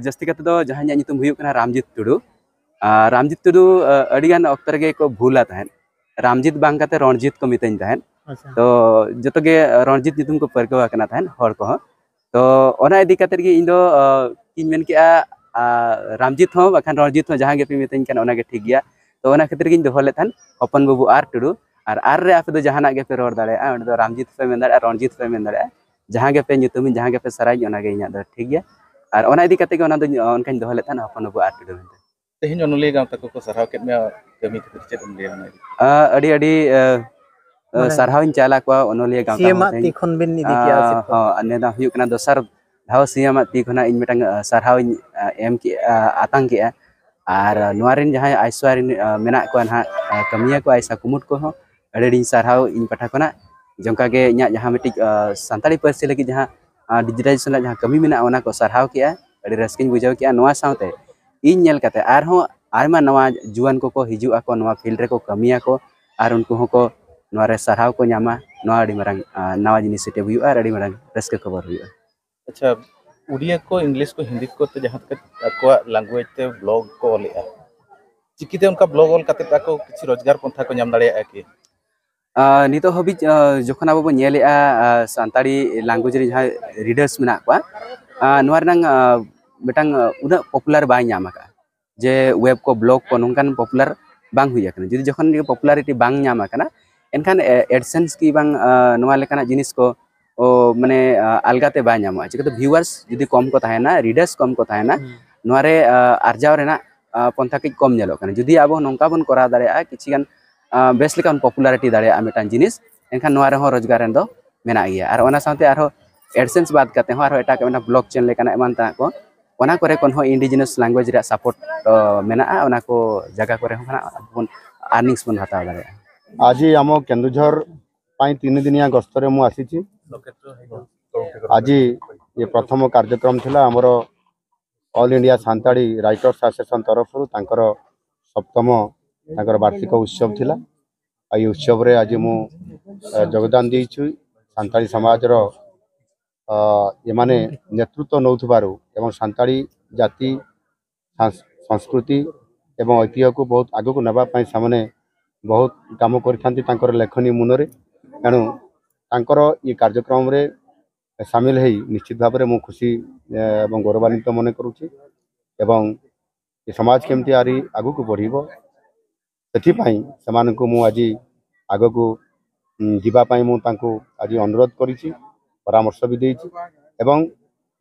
ᱡᱟᱹᱥᱛᱤ ᱠᱟᱛᱮ ᱫᱚ ᱡᱟᱦᱟᱸᱭ ᱤᱧᱟᱹᱜ ᱧᱩᱛᱩᱢ ᱦᱩᱭᱩᱜ ᱠᱟᱱᱟ ᱨᱟᱢᱡᱤᱛ ᱴᱩᱰᱩ᱾ ᱨᱟᱢᱡᱤᱛ ᱴᱩᱰᱩ ᱟᱹᱰᱤ ᱜᱟᱱ ᱚᱠᱛᱚ ᱨᱮᱜᱮ ᱠᱚ ᱵᱷᱩᱞᱟ ᱛᱟᱦᱮᱸᱫ, ᱨᱟᱢᱡᱤᱛ ᱵᱟᱝ ᱠᱟᱛᱮ ᱨᱚᱬᱡᱤᱛ ᱠᱚ ᱢᱤᱛᱟᱹᱧ ᱛᱟᱦᱮᱸᱫ᱾ ᱛᱚ ᱡᱚᱛᱚ ᱜᱮ ᱨᱚᱬᱡᱤᱛ ᱧᱩᱛᱩᱢ ᱠᱚ ᱯᱟᱹᱨᱠᱟᱹᱣ ᱟᱠᱟᱱᱟ ᱛᱟᱦᱮᱸᱫ ᱦᱚᱲ ᱠᱚᱦᱚᱸ᱾ ᱛᱚ ᱚᱱᱟ ᱤᱫᱤ ᱠᱟᱛᱮ ᱜᱮ ᱤᱧ ᱫᱚ ᱤᱧ ᱢᱮᱱ ᱠᱮᱜᱼᱟ, ᱨᱟᱢᱡᱤᱛ ᱦᱚᱸ ᱵᱟᱠᱷᱟᱱ ᱨᱚᱬᱡᱤᱛ ᱦᱚᱸ, ᱡᱟᱦᱟᱸ ᱜᱮᱯᱮ ᱢᱤᱛᱟᱹᱧ ᱠᱟᱱ ᱚᱱᱟᱜᱮ ᱴᱷᱤᱠ ᱜᱮᱭᱟ᱾ ᱛᱚ ᱚᱱᱟ ᱠᱷᱟᱹᱛᱤᱨ ᱜᱤᱧ ᱫᱚᱦᱚ ᱞᱮᱫ ᱛᱟᱦᱮᱸᱫ ᱦᱚᱯᱚᱱ ᱵᱟᱹᱵᱩ ᱟᱨ ᱴᱩᱰᱩ᱾ ᱟᱨ ᱟᱨ ᱨᱮ ᱟᱯᱮ ᱫᱚ ᱡᱟᱦᱟᱱᱟᱜ ᱜᱮᱯᱮ ᱨᱚᱲ ᱫᱟᱲᱮᱭᱟᱜᱼᱟ, ᱚᱸᱰᱮ ᱫᱚ ᱨᱟᱢᱡᱤᱛ ᱯᱮ ᱢᱮᱱ ᱫᱟᱲᱮᱭᱟᱜᱼᱟ, ᱨᱚᱬᱡᱤᱛ ᱯᱮ ᱢᱮᱱ ᱫᱟᱲᱮᱭᱟᱜᱼᱟ, ᱡᱟᱦᱟᱸ ᱜᱮᱯᱮ ᱧᱩᱛᱩᱢᱤᱧ, ᱡᱟᱦᱟᱸ ᱜᱮᱯᱮ ᱥᱟᱨᱦᱟᱣᱤᱧ, ᱚᱱᱟᱜᱮ ᱤᱧᱟᱹᱜ ᱫᱚ ᱴᱷᱤᱠ ᱜᱮᱭᱟ᱾ ᱟᱨ ᱚᱱᱟ ᱤᱫᱤ ᱠᱟᱛᱮ ᱜᱮ ᱚᱱᱟ ᱫᱚ ᱚᱱᱠᱟᱧ ᱫᱚᱦᱚ ᱞᱮᱫ ᱛᱟᱦᱮᱸᱫ ᱦᱚᱯᱚᱱ ᱵᱟᱹᱵᱩ ᱟᱨ ᱴᱩᱰᱩ ᱢᱮᱱᱛᱮ᱾ ᱛᱮᱦᱮᱧ ᱚᱱᱚᱞᱤᱭᱟᱹ ᱜᱟᱶᱛᱟ ᱠᱚᱠᱚ ᱥᱟᱨᱦᱟᱣ ᱠᱮᱫ ᱢᱮᱭᱟ ᱠᱟᱹᱢᱤ ᱠᱷᱟᱹᱛᱤᱨ, ᱪᱮᱫ ᱮᱢ ᱞᱟᱹᱭᱟ ᱚᱱᱟ ᱤᱫᱤ ᱠᱟᱛᱮ? ᱟᱹᱰᱤ ᱟᱹᱰᱤ ᱥᱟᱨᱦᱟᱣᱤᱧ ᱪᱟᱞ ᱟᱠᱚᱣᱟ ᱚᱱᱚᱞᱤᱭᱟᱹ ᱜᱟᱶᱛᱟ ᱦᱚᱸ ᱛᱮᱦᱮᱧ᱾ ᱦᱚᱸ, ᱱᱤᱭᱟᱹ ᱫᱚ ᱦᱩᱭᱩᱜ ᱠᱟᱱᱟ ᱫᱚᱥᱟᱨ ᱫᱷᱟᱣ ᱥᱤ ᱮᱢᱟᱜ ᱛᱤ ᱠᱷᱚᱱᱟᱜ ᱤᱧ ᱢᱤᱫᱴᱟᱝ ᱥᱟᱨᱦᱟᱣᱤᱧ ᱮᱢ ᱠᱮᱜᱼᱟ, ᱟᱛᱟᱝ ᱠᱮᱜᱼᱟ᱾ ᱟᱨ ᱱᱚᱣᱟ ᱨᱮᱱ ᱡᱟᱦᱟᱸᱭ ᱟᱭᱥᱟ ᱨᱮᱱ ᱢᱮᱱᱟᱜ ᱠᱚᱣᱟ ᱱᱟᱦᱟᱜ, ᱠᱟᱹᱢᱤᱭᱟᱹ ᱠᱚ ᱟᱭᱥᱟ ᱠᱩᱢᱩᱴ ᱠᱚᱦᱚᱸ ᱟᱹᱰᱤ ᱟᱹᱰᱤᱧ ᱥᱟᱨᱦᱟᱣ ᱤᱧ ᱯᱟᱦᱴᱟ ᱠᱷᱚᱱᱟᱜ᱾ ᱡᱚᱝᱠᱟ ᱜᱮ ᱤᱧᱟᱹᱜ ᱡᱟᱦᱟᱸ ᱢᱤᱫᱴᱤᱡ ᱥᱟᱱᱛᱟᱲᱤ ᱯᱟᱹᱨᱥᱤ ᱞᱟᱹᱜᱤᱫ ᱡᱟᱦᱟᱸ ᱰᱤᱡᱤᱴᱟᱭᱡᱮᱥᱚᱱ ᱨᱮᱱᱟᱜ ᱡᱟᱦᱟᱸ ᱠᱟᱹᱢᱤ ᱢᱮᱱᱟᱜᱼᱟ, ᱚᱱᱟ ᱠᱚ ᱥᱟᱨᱦᱟᱣ ᱠᱮᱜᱼᱟ, ᱟᱹᱰᱤ ᱨᱟᱹᱥᱠᱟᱹᱧ ᱵᱩᱡᱷᱟᱹᱣ ᱠᱮᱜᱼᱟ᱾ ᱱᱚᱣᱟ ᱥᱟᱶᱛᱮ ᱤᱧ ᱧᱮᱞ ᱠᱟᱛᱮ ᱟᱨᱦᱚᱸ ᱟᱭᱢᱟ ᱱᱟᱣᱟ ᱡᱩᱣᱟᱹᱱ ᱠᱚᱠᱚ ᱦᱤᱡᱩᱜ ᱟᱠᱚ, ᱱᱚᱣᱟ ᱯᱷᱤᱞᱰ ᱨᱮᱠᱚ ᱠᱟᱹᱢᱤᱭᱟᱠᱚ, ᱟᱨ ᱩᱱᱠᱩ ᱦᱚᱸᱠᱚ ᱱᱚᱣᱟ ᱨᱮ ᱥᱟᱨᱦᱟᱣ ᱠᱚ ᱧᱟᱢᱟ᱾ ᱱᱚᱣᱟ ᱟᱹᱰᱤ ᱢᱟᱨᱟᱝ ᱱᱟᱣᱟ ᱡᱤᱱᱤᱥᱤᱴᱤᱵᱷ ᱦᱩᱭᱩᱜᱼᱟ ᱟᱨ ᱟᱹᱰᱤ ᱢᱟᱨᱟᱝ ᱨᱟᱹᱥᱠᱟᱹ ᱠᱷᱚᱵᱚᱨ ᱦᱩᱭᱩᱜᱼᱟ᱾ ᱟᱪᱪᱷᱟ, ᱩᱲᱤᱭᱟ ᱠᱚ, ᱤᱝᱞᱤᱥ ᱠᱚ, ᱦᱤᱱᱫᱤ ᱠᱚᱛᱮ ᱡᱟᱦᱟᱸ ᱛᱮ ᱟᱠᱚᱣᱟᱜ ᱞᱮᱝᱜᱩᱭᱮᱡᱽ ᱛᱮ ᱵᱞᱚᱜ ᱠᱚ ᱚᱞᱮᱜᱼᱟ, ᱪᱤᱠᱤᱛᱮ ᱚᱱᱠᱟ ᱵᱞᱚᱜ ᱚᱞ ᱠᱟᱛᱮ ᱟᱠᱚ ᱠᱤᱪᱷᱩ ᱨᱳᱡᱽᱜᱟᱨ ᱯᱚᱱᱛᱷᱟ ᱠᱚ ᱧᱟᱢ ᱫᱟᱲᱮᱭᱟᱜᱼᱟ ᱠᱤ? ᱱᱤᱛᱚᱜ ᱦᱟᱹᱵᱤᱡ ᱡᱚᱠᱷᱚᱱ ᱟᱵᱚ ᱵᱚᱱ ᱧᱮᱞᱮᱜᱼᱟ, ᱥᱟᱱᱛᱟᱲᱤ ᱞᱮᱝᱜᱩᱭᱮᱡᱽ ᱨᱮ ᱡᱟᱦᱟᱸᱭ ᱨᱤᱰᱟᱨᱥ ᱢᱮᱱᱟᱜ ᱠᱚᱣᱟ, ᱱᱚᱣᱟ ᱨᱮᱱᱟᱝ ᱢᱤᱫᱴᱟᱝ ᱩᱱᱟᱹᱜ ᱯᱚᱯᱩᱞᱟᱨ ᱵᱟᱭ ᱧᱟᱢ ᱟᱠᱟᱫᱼᱟ᱾ ᱡᱮ ᱳᱭᱮᱵᱽ ᱠᱚ, ᱵᱞᱚᱜ ᱠᱚ ᱱᱚᱝᱠᱟᱱ ᱯᱚᱯᱩᱞᱟᱨ ᱵᱟᱝ ᱦᱩᱭ ᱟᱠᱟᱱᱟ᱾ ᱡᱩᱫᱤ ᱡᱚᱠᱷᱚᱱ ᱜᱮ ᱯᱚᱯᱩᱞᱟᱨᱤᱴᱤ ᱵᱟᱝ ᱧᱟᱢ ᱟᱠᱟᱱᱟ, ᱮᱱᱠᱷᱟᱱ ᱮᱰᱥᱮᱱᱥ ᱠᱤ ᱵᱟᱝ ᱱᱚᱣᱟ ᱞᱮᱠᱟᱱᱟᱜ ᱡᱤᱱᱤᱥ ᱠᱚ ᱢᱟᱱᱮ ᱟᱞᱜᱟᱛᱮ ᱵᱟᱭ ᱧᱟᱢᱚᱜᱼᱟ᱾ ᱪᱤᱠᱟᱹᱛᱮ ᱵᱷᱤᱭᱩᱣᱟᱨᱥ ᱡᱩᱫᱤ ᱠᱚᱢ ᱠᱚ ᱛᱟᱦᱮᱱᱟ, ᱨᱤᱰᱟᱨᱥ ᱠᱚᱢ ᱠᱚ ᱛᱟᱦᱮᱱᱟ, ᱱᱚᱣᱟ ᱨᱮ ᱟᱨᱡᱟᱣ ᱨᱮᱱᱟᱜ ᱯᱚᱱᱛᱷᱟ ᱠᱟᱹᱡ ᱠᱚᱢ ᱧᱮᱞᱚᱜ ᱠᱟᱱᱟ᱾ ᱡᱩᱫᱤ ᱟᱵᱚ ᱱᱚᱝᱠᱟ ᱵᱚᱱ ᱠᱚᱨᱟᱣ ᱫᱟᱲᱮᱭᱟᱜᱼᱟ, ᱠᱤᱪᱷᱤ ᱜᱟᱱ ᱵᱮᱥ ᱞᱮᱠᱟ ᱵᱚᱱ ᱯᱚᱯᱩᱞᱟᱨᱤᱴᱤ ᱫᱟᱲᱮᱭᱟᱜᱼᱟ ᱢᱤᱫᱴᱟᱝ ᱡᱤᱱᱤᱥ, ᱮᱱᱠᱷᱟᱱ ᱱᱚᱣᱟ ᱨᱮᱦᱚᱸ ᱨᱳᱡᱽᱜᱟᱨ ᱨᱮᱱ ᱫᱚ ᱢᱮᱱᱟᱜ ᱜᱮᱭᱟ᱾ ᱟᱨ ᱚᱱᱟ ᱥᱟᱶᱛᱮ ᱟᱨᱦᱚᱸ AdSense ᱵᱟᱫ ᱠᱟᱛᱮ ᱦᱚᱸ ᱟᱨᱦᱚᱸ ᱮᱴᱟᱜ ᱢᱮᱱᱟᱜᱼᱟ, ᱵᱞᱚᱠ ᱪᱮᱱ ᱞᱮᱠᱟᱱᱟᱜ ᱮᱢᱟᱱ ᱛᱮᱱᱟᱜ ᱠᱚ, ᱚᱱᱟ ᱠᱚᱨᱮ ᱠᱷᱚᱱ ᱦᱚᱸ indigenous language ᱨᱮᱭᱟᱜ support ᱢᱮᱱᱟᱜᱼᱟ᱾ ᱚᱱᱟ ᱠᱚ ᱡᱟᱭᱜᱟ ᱠᱚᱨᱮ ᱦᱚᱸ ᱱᱟᱜ ᱟᱵᱚ ᱵᱚᱱ earnings ᱵᱚᱱ ᱦᱟᱛᱟᱣ ᱫᱟᱲᱮᱭᱟᱜᱼᱟ᱾ ଆଜି ଆମ କେନ୍ଦୁଝର ପାଇଁ ତିନି ଦିନିଆ ଗସ୍ତରେ ମୁଁ ଆସିଛି। ଆଜି ଏ ପ୍ରଥମ କାର୍ଯ୍ୟକ୍ରମ ଥିଲା ଆମର all India Santali writers association ତରଫରୁ ତାଙ୍କର ସପ୍ତମ, ତାଙ୍କର ବାର୍ଷିକ ଉତ୍ସବ ଥିଲା। ଆଉ ଏଇ ଉତ୍ସବରେ ଆଜି ମୁଁ, ଏ, ଯୋଗଦାନ ଦେଇଛି। ସାନ୍ତାଳୀ ସମାଜର, ଅ, ଏମାନେ ନେତୃତ୍ୱ ନେଉଥିବାରୁ ଏବଂ ସାନ୍ତାଳୀ ଜାତି, ସାଂସ୍-, ସଂସ୍କୃତି ଏବଂ ଐତିହ୍ୟକୁ ବହୁତ ଆଗକୁ ନେବା ପାଇଁ ସେମାନେ ବହୁତ କାମ କରିଥାନ୍ତି ତାଙ୍କର ଲେଖନୀ ମୁନରେ। ତେଣୁ ତାଙ୍କର ଏ କାର୍ଯ୍ୟକ୍ରମରେ ସାମିଲ ହେଇ ନିଶ୍ଚିତ ଭାବରେ ମୁଁ ଖୁସି, ଏ, ଏବଂ ଗୌରବାନ୍ୱିତ ମନେ କରୁଛି। ଏବଂ ଏ ସମାଜ କେମିତି ଆରି ଆଗକୁ ବଢ଼ିବ, ସେଥିପାଇଁ ସେମାନଙ୍କୁ ମୁଁ ଆଜି ଆଗକୁ, ଉଁ, ଯିବା ପାଇଁ ମୁଁ ତାଙ୍କୁ ଆଜି ଅନୁରୋଧ କରିଛି, ପରାମର୍ଶ ବି ଦେଇଛି। ଏବଂ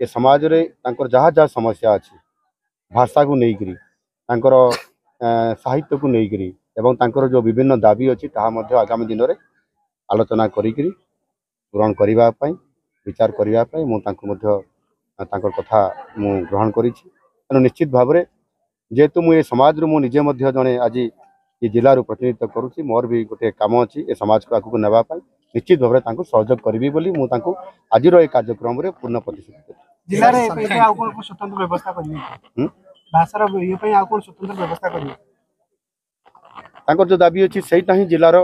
ଏ ସମାଜରେ ତାଙ୍କର ଯାହା ଯାହା ସମସ୍ୟା ଅଛି, ଭାଷାକୁ ନେଇକରି, ତାଙ୍କର, ଏ, ସାହିତ୍ୟକୁ ନେଇକରି ଏବଂ ତାଙ୍କର ଯେଉଁ ବିଭିନ୍ନ ଦାବି ଅଛି, ତାହା ମଧ୍ୟ ଆଗାମୀ ଦିନରେ ଆଲୋଚନା କରିକରି ପୂରଣ କରିବା ପାଇଁ, ବିଚାର କରିବା ପାଇଁ ମୁଁ ତାଙ୍କୁ ମଧ୍ୟ, ଆ, ତାଙ୍କର କଥା ମୁଁ ଗ୍ରହଣ କରିଛି। ତେଣୁ ନିଶ୍ଚିତ ଭାବରେ ଯେହେତୁ ମୁଁ ଏ ସମାଜରୁ, ମୁଁ ନିଜେ ମଧ୍ୟ ଜଣେ ଆଜି ଏ ଜିଲ୍ଲାରୁ ପ୍ରତିନିଧିତ୍ୱ କରୁଛି, ମୋର ବି ଗୋଟେ କାମ ଅଛି ଏ ସମାଜକୁ ଆଗକୁ ନେବା ପାଇଁ। ନିଶ୍ଚିତ ଭାବରେ ତାଙ୍କୁ ସହଯୋଗ କରିବି ବୋଲି ମୁଁ ତାଙ୍କୁ ଆଜିର ଏ କାର୍ଯ୍ୟକ୍ରମରେ ପୂର୍ଣ୍ଣ ପ୍ରତିଶ୍ରୁତି ଦେଉଛି। ଜିଲ୍ଲାରେ ଏ ପାଇଁ ଆଉ କ'ଣ କ'ଣ ସ୍ୱତନ୍ତ୍ର ବ୍ୟବସ୍ଥା କରିବେ? ହୁଁ? ଭାଷାର ଇଏ ପାଇଁ ଆଉ କ'ଣ ସ୍ୱତନ୍ତ୍ର ବ୍ୟବସ୍ଥା କରିବେ? ତାଙ୍କର ଯେଉଁ ଦାବି ଅଛି, ସେଇଟା ହିଁ ଜିଲ୍ଲାର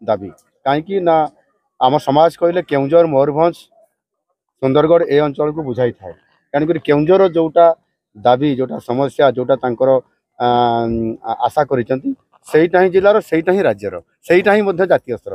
ଦାବି। କାହିଁକି ନା, ଆମ ସମାଜ କହିଲେ କେଉଁଝର, ମୟୂରଭଞ୍ଜ, ସୁନ୍ଦରଗଡ଼, ଏ ଅଞ୍ଚଳକୁ ବୁଝାଇଥାଏ। ତେଣୁକରି କେଉଁଝରର ଯେଉଁଟା ଦାବି, ଯେଉଁଟା ସମସ୍ୟା, ଯେଉଁଟା ତାଙ୍କର, ଆ, ଆଶା କରିଛନ୍ତି, ସେଇଟା ହିଁ ଜିଲ୍ଲାର, ସେଇଟା ହିଁ ରାଜ୍ୟର, ସେଇଟା ହିଁ ମଧ୍ୟ ଜାତୀୟ ସ୍ତର।